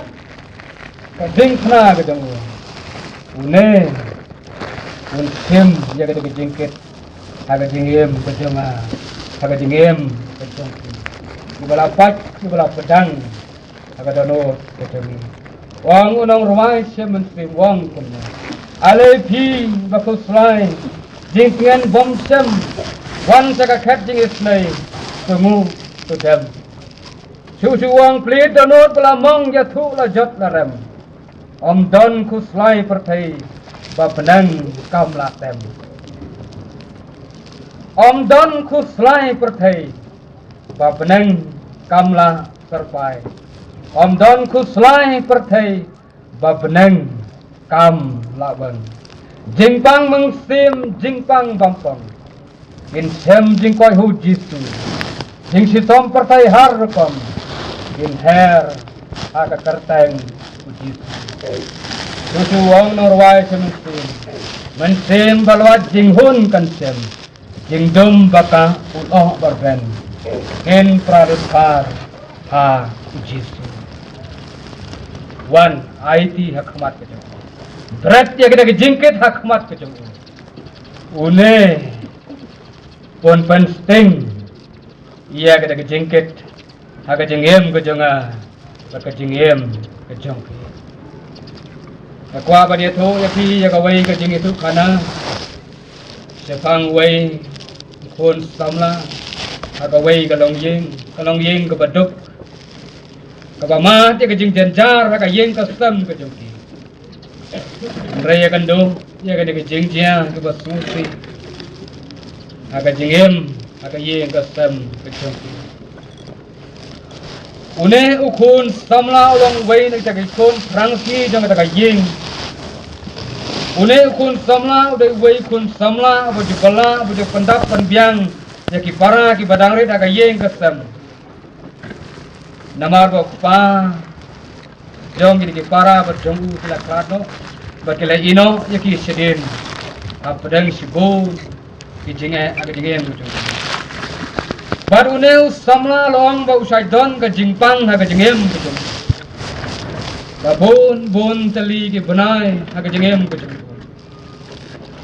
ka diengphna ka jong u. Une un shim ïa kita ki jingkit ha ka jingim ka jong nga, ha ka jingim ka jong phi. Kiba la pait, kiba la pdeng ha ka dohnud ka jong ngi. U ong u nongrwai shimet mynsiem, u ong kumne: Ale phi ba khuslai, jingtngen bymshem, wan sha ka khet jingisynei, to nguh to dem. Shu shu, u ong, plie dohnud ba la mong, ïathuh la jot la rem. Ym don khuslai pyrthei ba bneng kam lah tem. Ym don khuslai pyrthei ba bneng kam lah kyrpad. Ym don khuslai pyrthei ba bneng kam lah bang. Jingpang mynsiem, jingpang bampong, kin shem jingkoit ha u Jisu. Jingshitom pyrthei har rukom kin her ha ka kyrteng u Jisu. Jisu u ong, nongrwai shimet mynsiem, mynsiem ba lwait jinghun kan shem, jingdum ba kah u noh ba rben, kin pra lut phar ha u Jisu. Wan aiti ha khmat ka jong u. Bret ïa kata ka jingkit ha khmat ka jong u. Une un pynsting ïa kata ka jingkit ha ka jingim ka jong nga bad ka jingim ka jong phi. Nga kwah ban ïathuh ïa phi ïa kawei ka jingïathuhkhana shaphang uwei u khun samla ha kawei ka longïing, ka longïing kaba duk, kaba mad ïa ka jingjynjar ha ka ïing ka sem ka jong ki. Hynrei ïa kynduh ïa kane ka jingjia kaba sngewsih ha ka jingim, ha ka ïing ka sem ka jong ki. Une u khun samla u long uwei na kita ki khun phrang sngi jong kata ka ïing. Une u khun samla u dei uwei u khun samla uba ju bylla, uba ju pyndap pynbiang ïa ki para kiba dang rit ha ka ïing ka sem. Namar ba u kpa jong kine ki para bad jong u ki la khlad noh bad ki la ïeh noh ïa ki shadien hapdeng shibun ki jingeh ha ka jingim ka jong u. Bad une u samla long ba u shait don ka jingpang ha ka jingim ka jong u. Ba bun bun tylli ki bnai ha ka jingim ka jong u,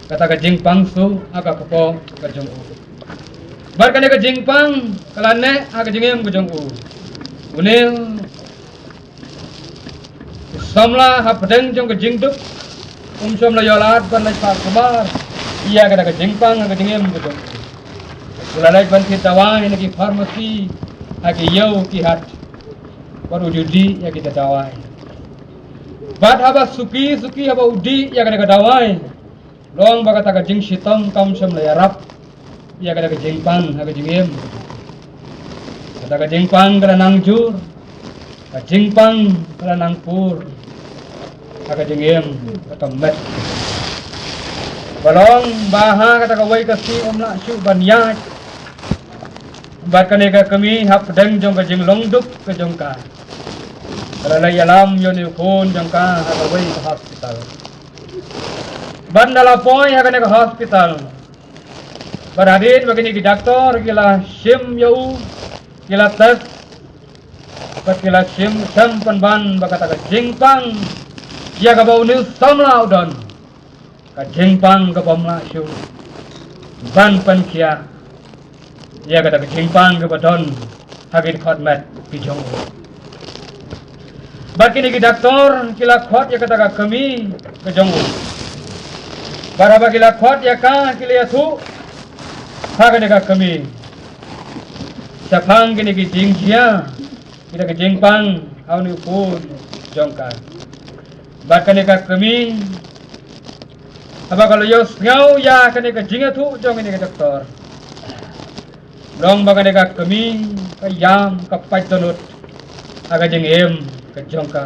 kata ka jingpang suk ha ka kpoh ka jong u. Bad kane ka jingpang ka la neh ha ka jingim ka jong u. Une u samla hapdeng jong ka jingduk um shym la ïoh lad ban leit phah sumar ïa kata ka jingpang ha ka jingim ka jong u. U la leit ban thied dawai na ki pharmacy ha ki ïew ki hat bad u ju dih ïa kita dawai. Bad haba suki suki haba u dih ïa kata ka dawai, long ba kata ka jingshitom kam shym la ïarap ïa kata ka jingpang ha ka jingim. Kata ka jingpang ka la nang jur, ka jingpang ka la nang pur ha ka jingim, kata ka met. Ba long ba ha kata kawei ka sngi um lah shuh ban ïaid bad kane ka kmie hapdeng jong ka jinglong duk ka jong ka. Ka la leit ïalam ïa une u khun jong ka ha kawei ka hospital. Bad ynda la poi ha kane ka hospital, bad hadien ba kine ki doktor ki la shim ïa u, ki la test, bad ki la shim, shem pynban ba kata ka jingpang ïa kaba une u samla u don, ka jingpang kaba ym lah shuh ban pynkhiah ïa kata ka jingpang kaba don ha ki dkhot met ki jong u. Bad kine ki doktor ki la khot ïa kata ka kmie ka jong u. Bad haba ki la khot ïa ka, ki la ïathuh ha kane ka kmie shaphang kine ki jingjia, kita ki jingpang ha une u khun jong ka. Bad kane ka kmie, haba ka la ïohsngew ïa kane ka jingïathuh jong kine ki doktor, long ba kane ka kmie ka ïam, ka pait dohnud ha ka jingim ka jong ka.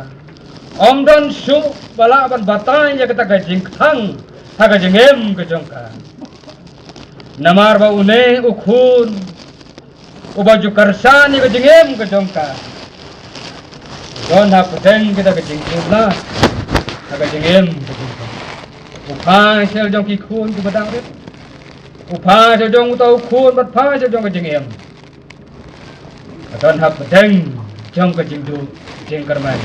Ym don shuh ba lah ban batai ïa kata ka jingkthang ha ka jingim ka jong ka. Namar ba une u khun uba ju kyrshan ïa ka jingim ka jong ka, don hapdeng kata ka jingkhublei ha ka jingim ka jong ka. U phai sha la jong ki khun kiba dang rit, u phai sha la jong uta u khun bad phai sha la jong ka jingim. Ka don hapdeng jong ka jingduh jingkyrmen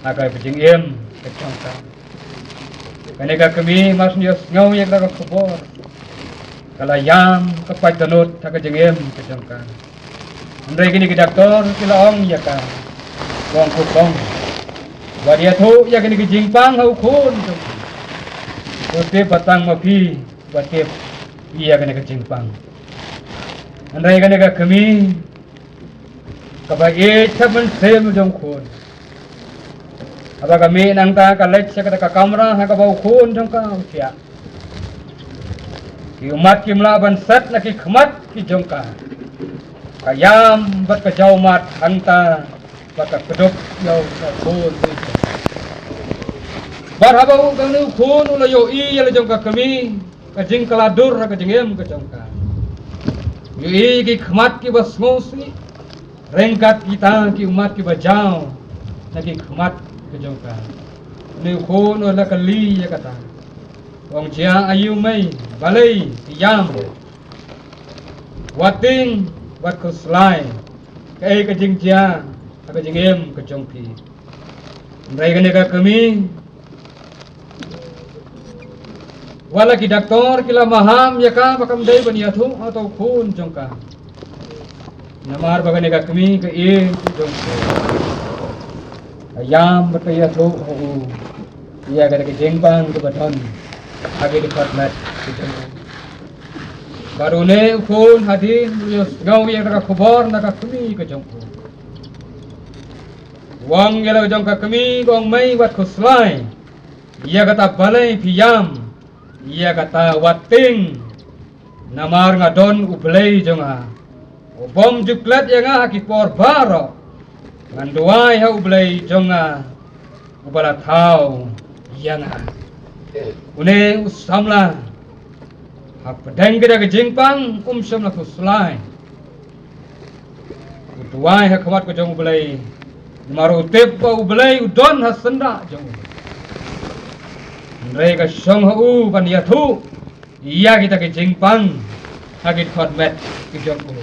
ha ka jingim ka jong ka. Kane ka kmie mar shu ïohsngew ïa kata ka khubor, ka la ïam, ka pait dohnud ha ka jingim ka jong ka. Hynrei kine ki doktor ki la ong ïa ka, ong, khublei, wat ïathuh ïa kine ki jingpang ha u khun jong phi. To tip ba tang ma phi ba tip ïa kane ka jingpang. Hynrei kane ka kmie kaba ïeit ha ka mynsiem jong u khun, haba ka mih nangta ka leit sha kata ka kamra ha kaba u khun jong ka u thiah, ki ummat kim lah ban set na ki khmat ki jong ka. Ka ïam bad ka jaw ummat hangta bad ka kdup ïa u khun. Bad haba u, kane u khun u la ïohi ïa la jong ka kmie, ka jingkylla dur ha ka jingim ka jong ka, u ïohi ki khmat kiba sngewsih ryngkat kita ki ummat kiba jaw na ki khmat ka jong ka. Une u khun u la kylli ïa kata, u ong, jia aïu mei, balei phi ïam? Wat tieng, wat khuslai, kaei ka jingjia ha ka jingim ka jong phi? Hynrei kane ka kmie, wat la ki doktor ki la maham ïa ka ba kam dei ban ïathuh hato u khun jong ka. Namar ba kane ka kmie ka ïeit jong ka, ka ïam bad ka ïathuh ha u ïa kata ka jingpang kaba don ha ki dkhot met ka jong u. Bad une u khun hadien u ïohsngew ïa kata ka khubor na ka kmie ka jong u, u ong ïa la ka jong ka kmie, ko ong mei, wat khuslai ïa kata balei phi ïam ïa kata, wat tieng. Namar nga don U Blei jong nga u bym ju klet ïa nga ha ki por baroh. Ngan duwai ha U Blei jong nga uba la thaw ïa nga. Une u samla, hapdeng kata ka jingpang, um shym la khuslai. U duwai ha khmat ka jong U Blei, namar u tip ba U Blei u don ha syndah jong u. Hynrei ka shong ha u ban ïathuh ïa kita ki jingpang ha ki dkhot met ki jong u.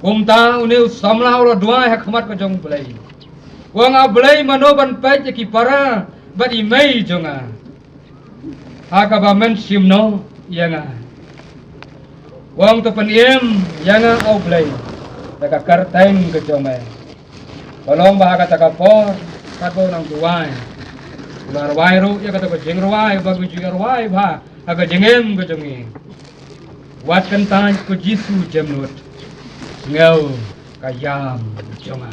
Kumta une u samla u la duwai ha khmat ka jong U Blei, u ong, A Blei, mano ban peit ïa ki para bad i mei jong nga ha kaba men shim noh ïa nga? U ong, to pynim ïa nga, A Blei, da ka kyrteng ka jong me. Ka long ba ha kata ka por, katba u nang duwai, u la rwai ruh ïa kata ka jingrwai ba ngi ju ïa rwai bha ha ka jingim ka jong ngi: Wat kyntait, ko Jisu jemnud, sngew ka ïam jong nga.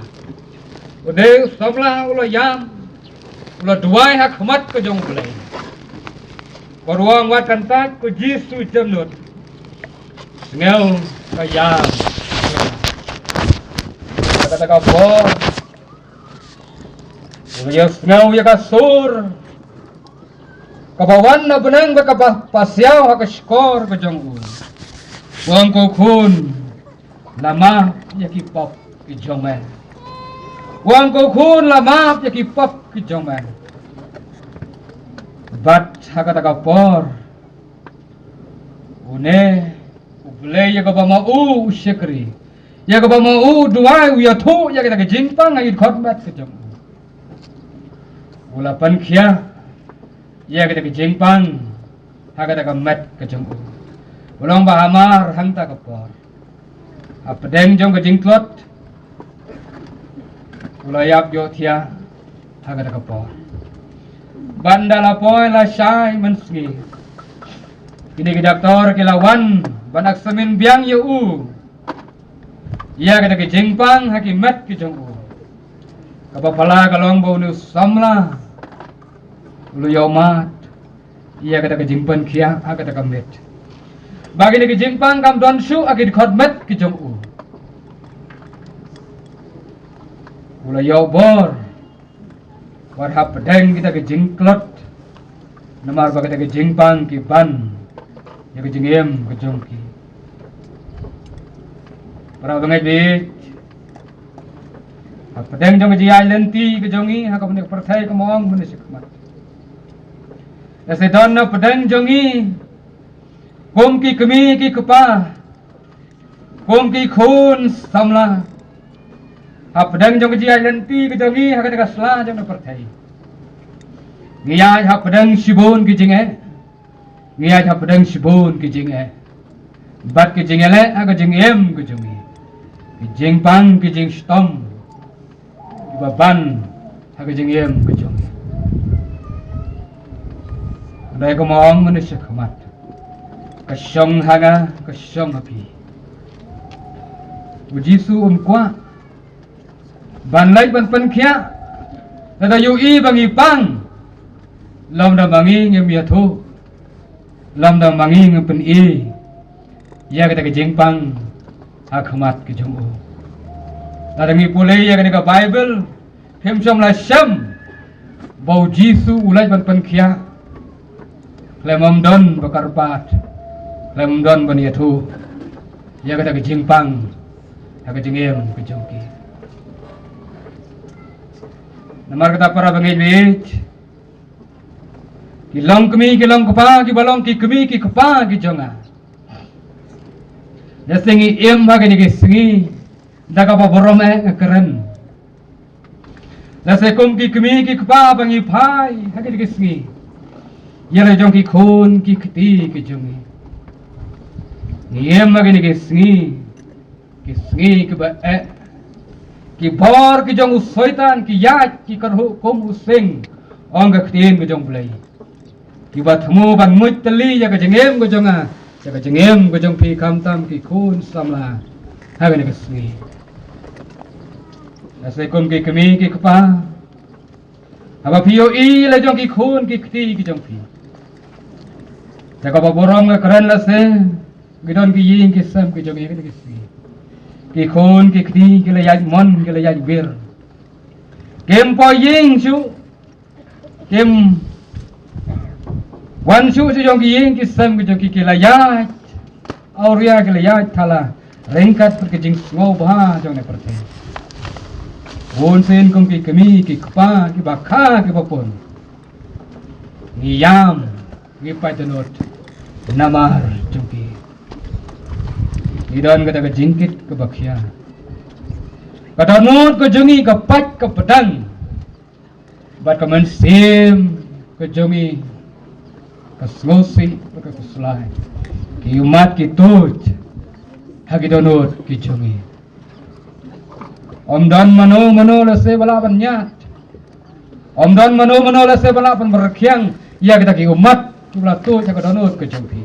U dei u samla u la ïam, u la duwai ha khmat ka jong U Blei bad u ong, Wat kyntait, ko Jisu jemnud, sngew ka ïam jong nga. Ha kata ka por u ïohsngew ïa ka sur kaba wan na bneng bad kaba pasiaw ha ka shkor ka jong u. U ong, Ko khun, la map ïa ki pop ki jong me. U ong, Ko khun, la map ïa ki pop ki jong me. Bad ha kata ka por une U Blei, ïa kaba ma u u shakri, ïa kaba ma u u duwai, u ïathuh ïa kata ka jingpang ha ki dkhot met ki jong u. U la pynkhiah ïa kata ka jingpang ha kata ka met ka jong u. U long ba hamar hangta ka por, hapdeng jong ka jingtlot, u la ïap ïohthiah ha kata ka por. Bad ynda la poi lashai mynsngi, kine ki doktor ki la wan ban examine biang ïa u ïa kata ka jingpang ha ki met ki jong u. Kaba phylla ka long ba une u samla u la ïohmad ïa kata ka jingpynkhiah ha kata ka met, ba kine ki jingpang kam don shuh ha ki dkhot met ki jong u. U la ïoh bor wat hapdeng kita ki jingtlot, namar ba kita ki jingpang ki ban ïa ka jingim ka jong ki. Para bangeit, hapdeng jong ka jingïaid lynti ka jong ngi ha kane ka pyrthei, kumba ong mynne shakhmat, lehse don hapdeng jong ngi kum ki kmie ki kpa, kum ki khun samla, hapdeng jong ka jingïaid lynti ka jong ngi ha kane ka sla jong ka pyrthei, ngi ïaid hapdeng shibun ki jingeh. Ngi ïaid hapdeng shibun ki jingeh bad ki jingeh leh ha ka jingim ka jong ngi, ki jingpang ki jingshitom kiba ban ha ka jingim ka jong ngi. Hynrei kumba ong mynne shakhmat, ka shong ha nga, ka shong ha phi. U Jisu um kwah ban leit ban pynkhiah lada ïohi ba ngi pang, lymda ma ngi ngim ïathuh, lymda ma ngi ngim pyni ïa kata ka jingpang ha khmat ka jong u. Lada ngi pule ïa kane ka Baibl, phim shym la shem ba u Jisu u leit ban pynkhiah khlem ym don ba kyrpad, khlem ym don ban ïathuh ïa kata ka jingpang ha ka jingim ka jong ki. Namar kata, para bangeit, ki long kmie ki long kpa, kiba long ki kmie ki kpa ki jong nga, lehse ngi im ha kine ki sngi da kaba burom eh nga kren. Lehse kum ki kmie ki kpa ba ngi phai ha kine ki sngi ïa la jong ki khun ki kti ki jong ngi, ngi im ha kine ki sngi, ki sngi kiba eh, ki bor ki jong u Soitan ki ïaid ki kyrhuh kum u sing, ong ka ktien ka jong U Blei. Kiba thmu ban mut tylli ïa ka jingim ka jong nga, ïa ka jingim ka jong phi khamtam ki khun samla ha kane ka sngi. Lehse kum ki kmie ki kpa, haba phi ïohi la jong ki khun ki kti ki jong phi, te kaba burom nga kren, lehse ki don ki ïing ki sem ki jong ngi ha kane ka sngi. Ki khun ki kti ki la ïaid mon, ki la ïaid wir. Kim poi ïing shuh, kim wan shuh sha jong ki ïing ki sem ki jong ki, ki la ïaid awria, ki la ïaid thala ryngkat bad ka jingsngewbha jong ne pyrthei. Bun sien kum ki kmie ki kpa kiba kha kiba pun, ngi ïam, ngi pait dohnud namar jong ki. Ngi don kata ka jingkit kaba khia. Ka dohnud ka jong ngi ka pait ka pdang bad ka mynsiem ka jong ngi ka sngewsih bad ka khuslai. Ki ummat ki tuid ha ki dohnud ki jong ngi. Ym don mano mano lehse ba lah ban ñiad. Ym don mano mano lehse ba lah ban pynrkhiang ïa kita ki ummat kiba la tuid ha ka dohnud ka jong phi.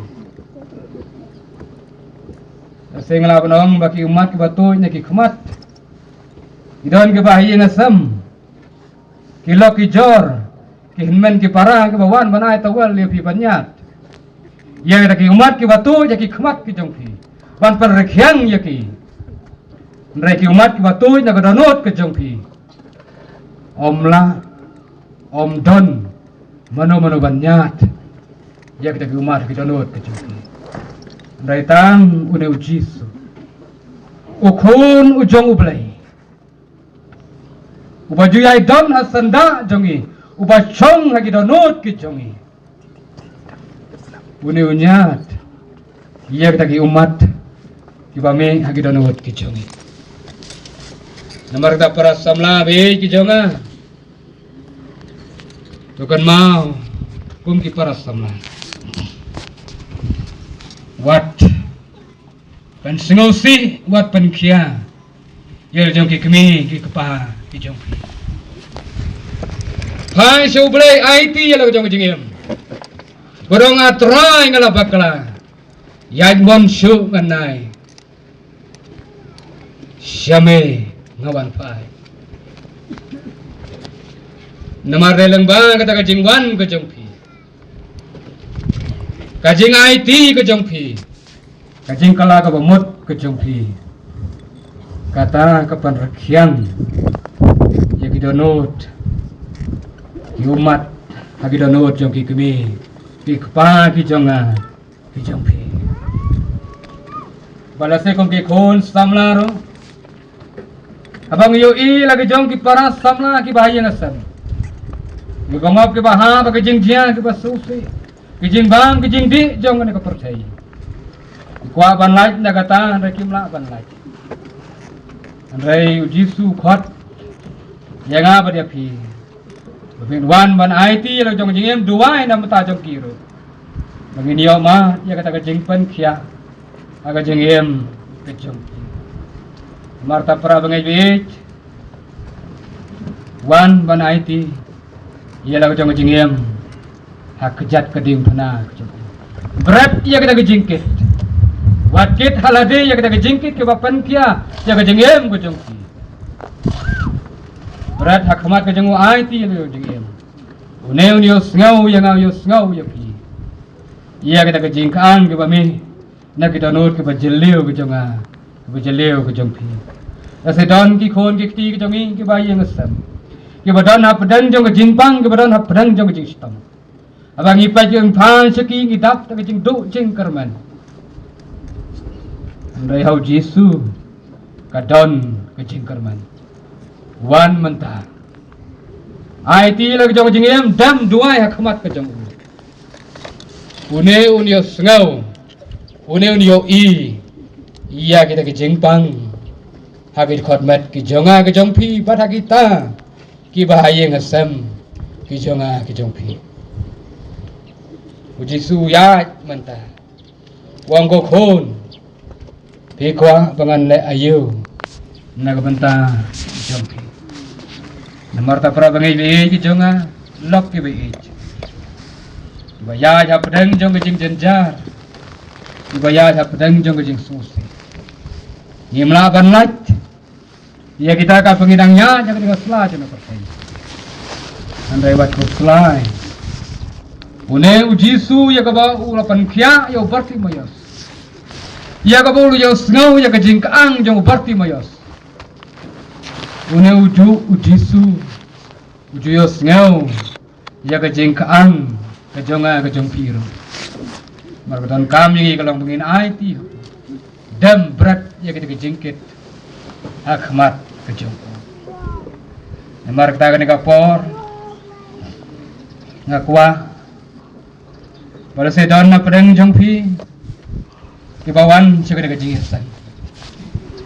Lehse nga lah ban ong ba ki ummat kiba tuid na ki khmat, ki don kiba ha ïing ha sem, ki lok ki jor, ki hynmen ki para kiba wan ban ai tawel ïa phi ban ñiad ïa kita ki ummat kiba tuid ha ki khmat ki jong phi, ban pynrkhiang ïa ki. Hynrei ki ummat kiba tuid na ka dohnud ka jong phi, ym lah, ym don mano mano ban ñiad ïa kita ki ummat ha ki dohnud ka jong phi. Hynrei tang une u Jisu, u Khun u jong U Blei, uba ju ïai don ha syndah jong ngi, uba shong ha ki dohnud ki jong ngi, une u ñiad ïa kita ki ummat kiba mih ha ki dohnud ki jong ngi. Namar kata para samla baieit ki jong nga, to kynmaw kum ki para samla, wat pynsngewsih, wat pynkhia ïa la jong ki kmie ki kpa ki jong phi. Phai sha U Blei, aiti ïa la jong ka jingim. Ba ong, A Trai, nga la bakla, ïaid mon shuh ngan nai, sha me nga wan phai. Namar dei lyngba kata ka jingwan ka jong phi, ka jingaiti ka jong phi, ka jingkylla kaba mut ka jong phi, kata ka pynrkhiang ïa ki dohnud, ki ummat ha ki dohnud jong ki kmie ki kpa ki jong nga ki jong phi. Ba lehse kum ki khun samla ruh, haba ngi ïohi la ki jong ki para samla kiba ha ïing ha sem, ki bangop kiba ha ba ki jingjia kiba sngewsih, ki jingbam ki jingdih jong kane ka pyrthei, ki kwah ban lait na kata hynrei kim lah ban lait. Hynrei u Jisu u khot ïa nga bad ïa phi ba ngin wan ban aiti la jong ka jingim, duwai na bynta jong ki ruh, ba ngin ïoh ma ïa kata ka jingpynkhiah ha ka jingim ka jong ki. Namar kata para bangeit baieit, wan ban aiti ïa la jong ka jingim ha kjat ka diengphna ka jong ki. Bret ïa kata ka jingkit, wat kit ha lade ïa kata ka jingkit kaba pynkhiah ïa ka jingim ka jong ki. Bret ha khmat ka jong u, aiti ïa la jong ka jingim. Une un ïohsngew ïa nga, ïohsngew ïa phi ïa kata ka jingkhang kaba mih na ki dohnud kiba jylliew ka jong nga, kiba jylliew ka jong phi. Lehse don ki khun ki kti ki jong ngi kiba ha ïing ha sem, kiba don hapdeng jong ka jingpang, kiba don hapdeng jong ka jingshitom. Haba ngi peit, ngi phai sha ki, ngi dap da ka jingduh jingkyrmen. Hynrei ha u Jisu ka don ka jingkyrmen. Wan mynta, aiti la jong ka jingim, dem duwai ha khmat ka jong u. Une un ïohsngew, une un ïohi ïa kita ki jingpang ha ki dkhot met ki jong nga ki jong phi bad ha kita Kiba ha ïing ha sem ki jong nga ki jong phi. U Jisu u ïaid mynta. U ong, ko khun, phi kwah ba ngan leh aïu na ka bynta jong phi? Namar ta para bangeit baieit ki jong nga, lok kiba ïeit, kiba ïaid hapdeng jong ka jingjynjar, kiba ïaid hapdeng jong ka jingsngewsih. Ngim lah ban lait ïa kita ka ba ngi dang ïaid ha ka sla jong ka pyrthei. Hynrei wat khuslai, une u Jisu ïa kaba u la pynkhiah ïa u Bartimaios, ïa kaba u la ïohsngew ïa ka jingkyang jong u Bartimaios, une u ju u Jisu u ju ïohsngew ïa ka jingkyang ka jong nga ka jong phi ruh. Namar ka donkam ïa ngi ka long ba ngin aiti, dem bret ïa kita ki jingkit ha khmat ka jong u. Namar kata kane ka por nga kwah ba lada don na pdeng jong phi kiba wan sha kane ka jingïaseng,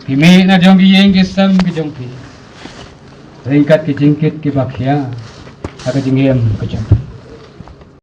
phi mih na jong ki ïing ki sem ki jong phi ryngkat ki jingkit kiba khia ha ka jingim ka jong phi.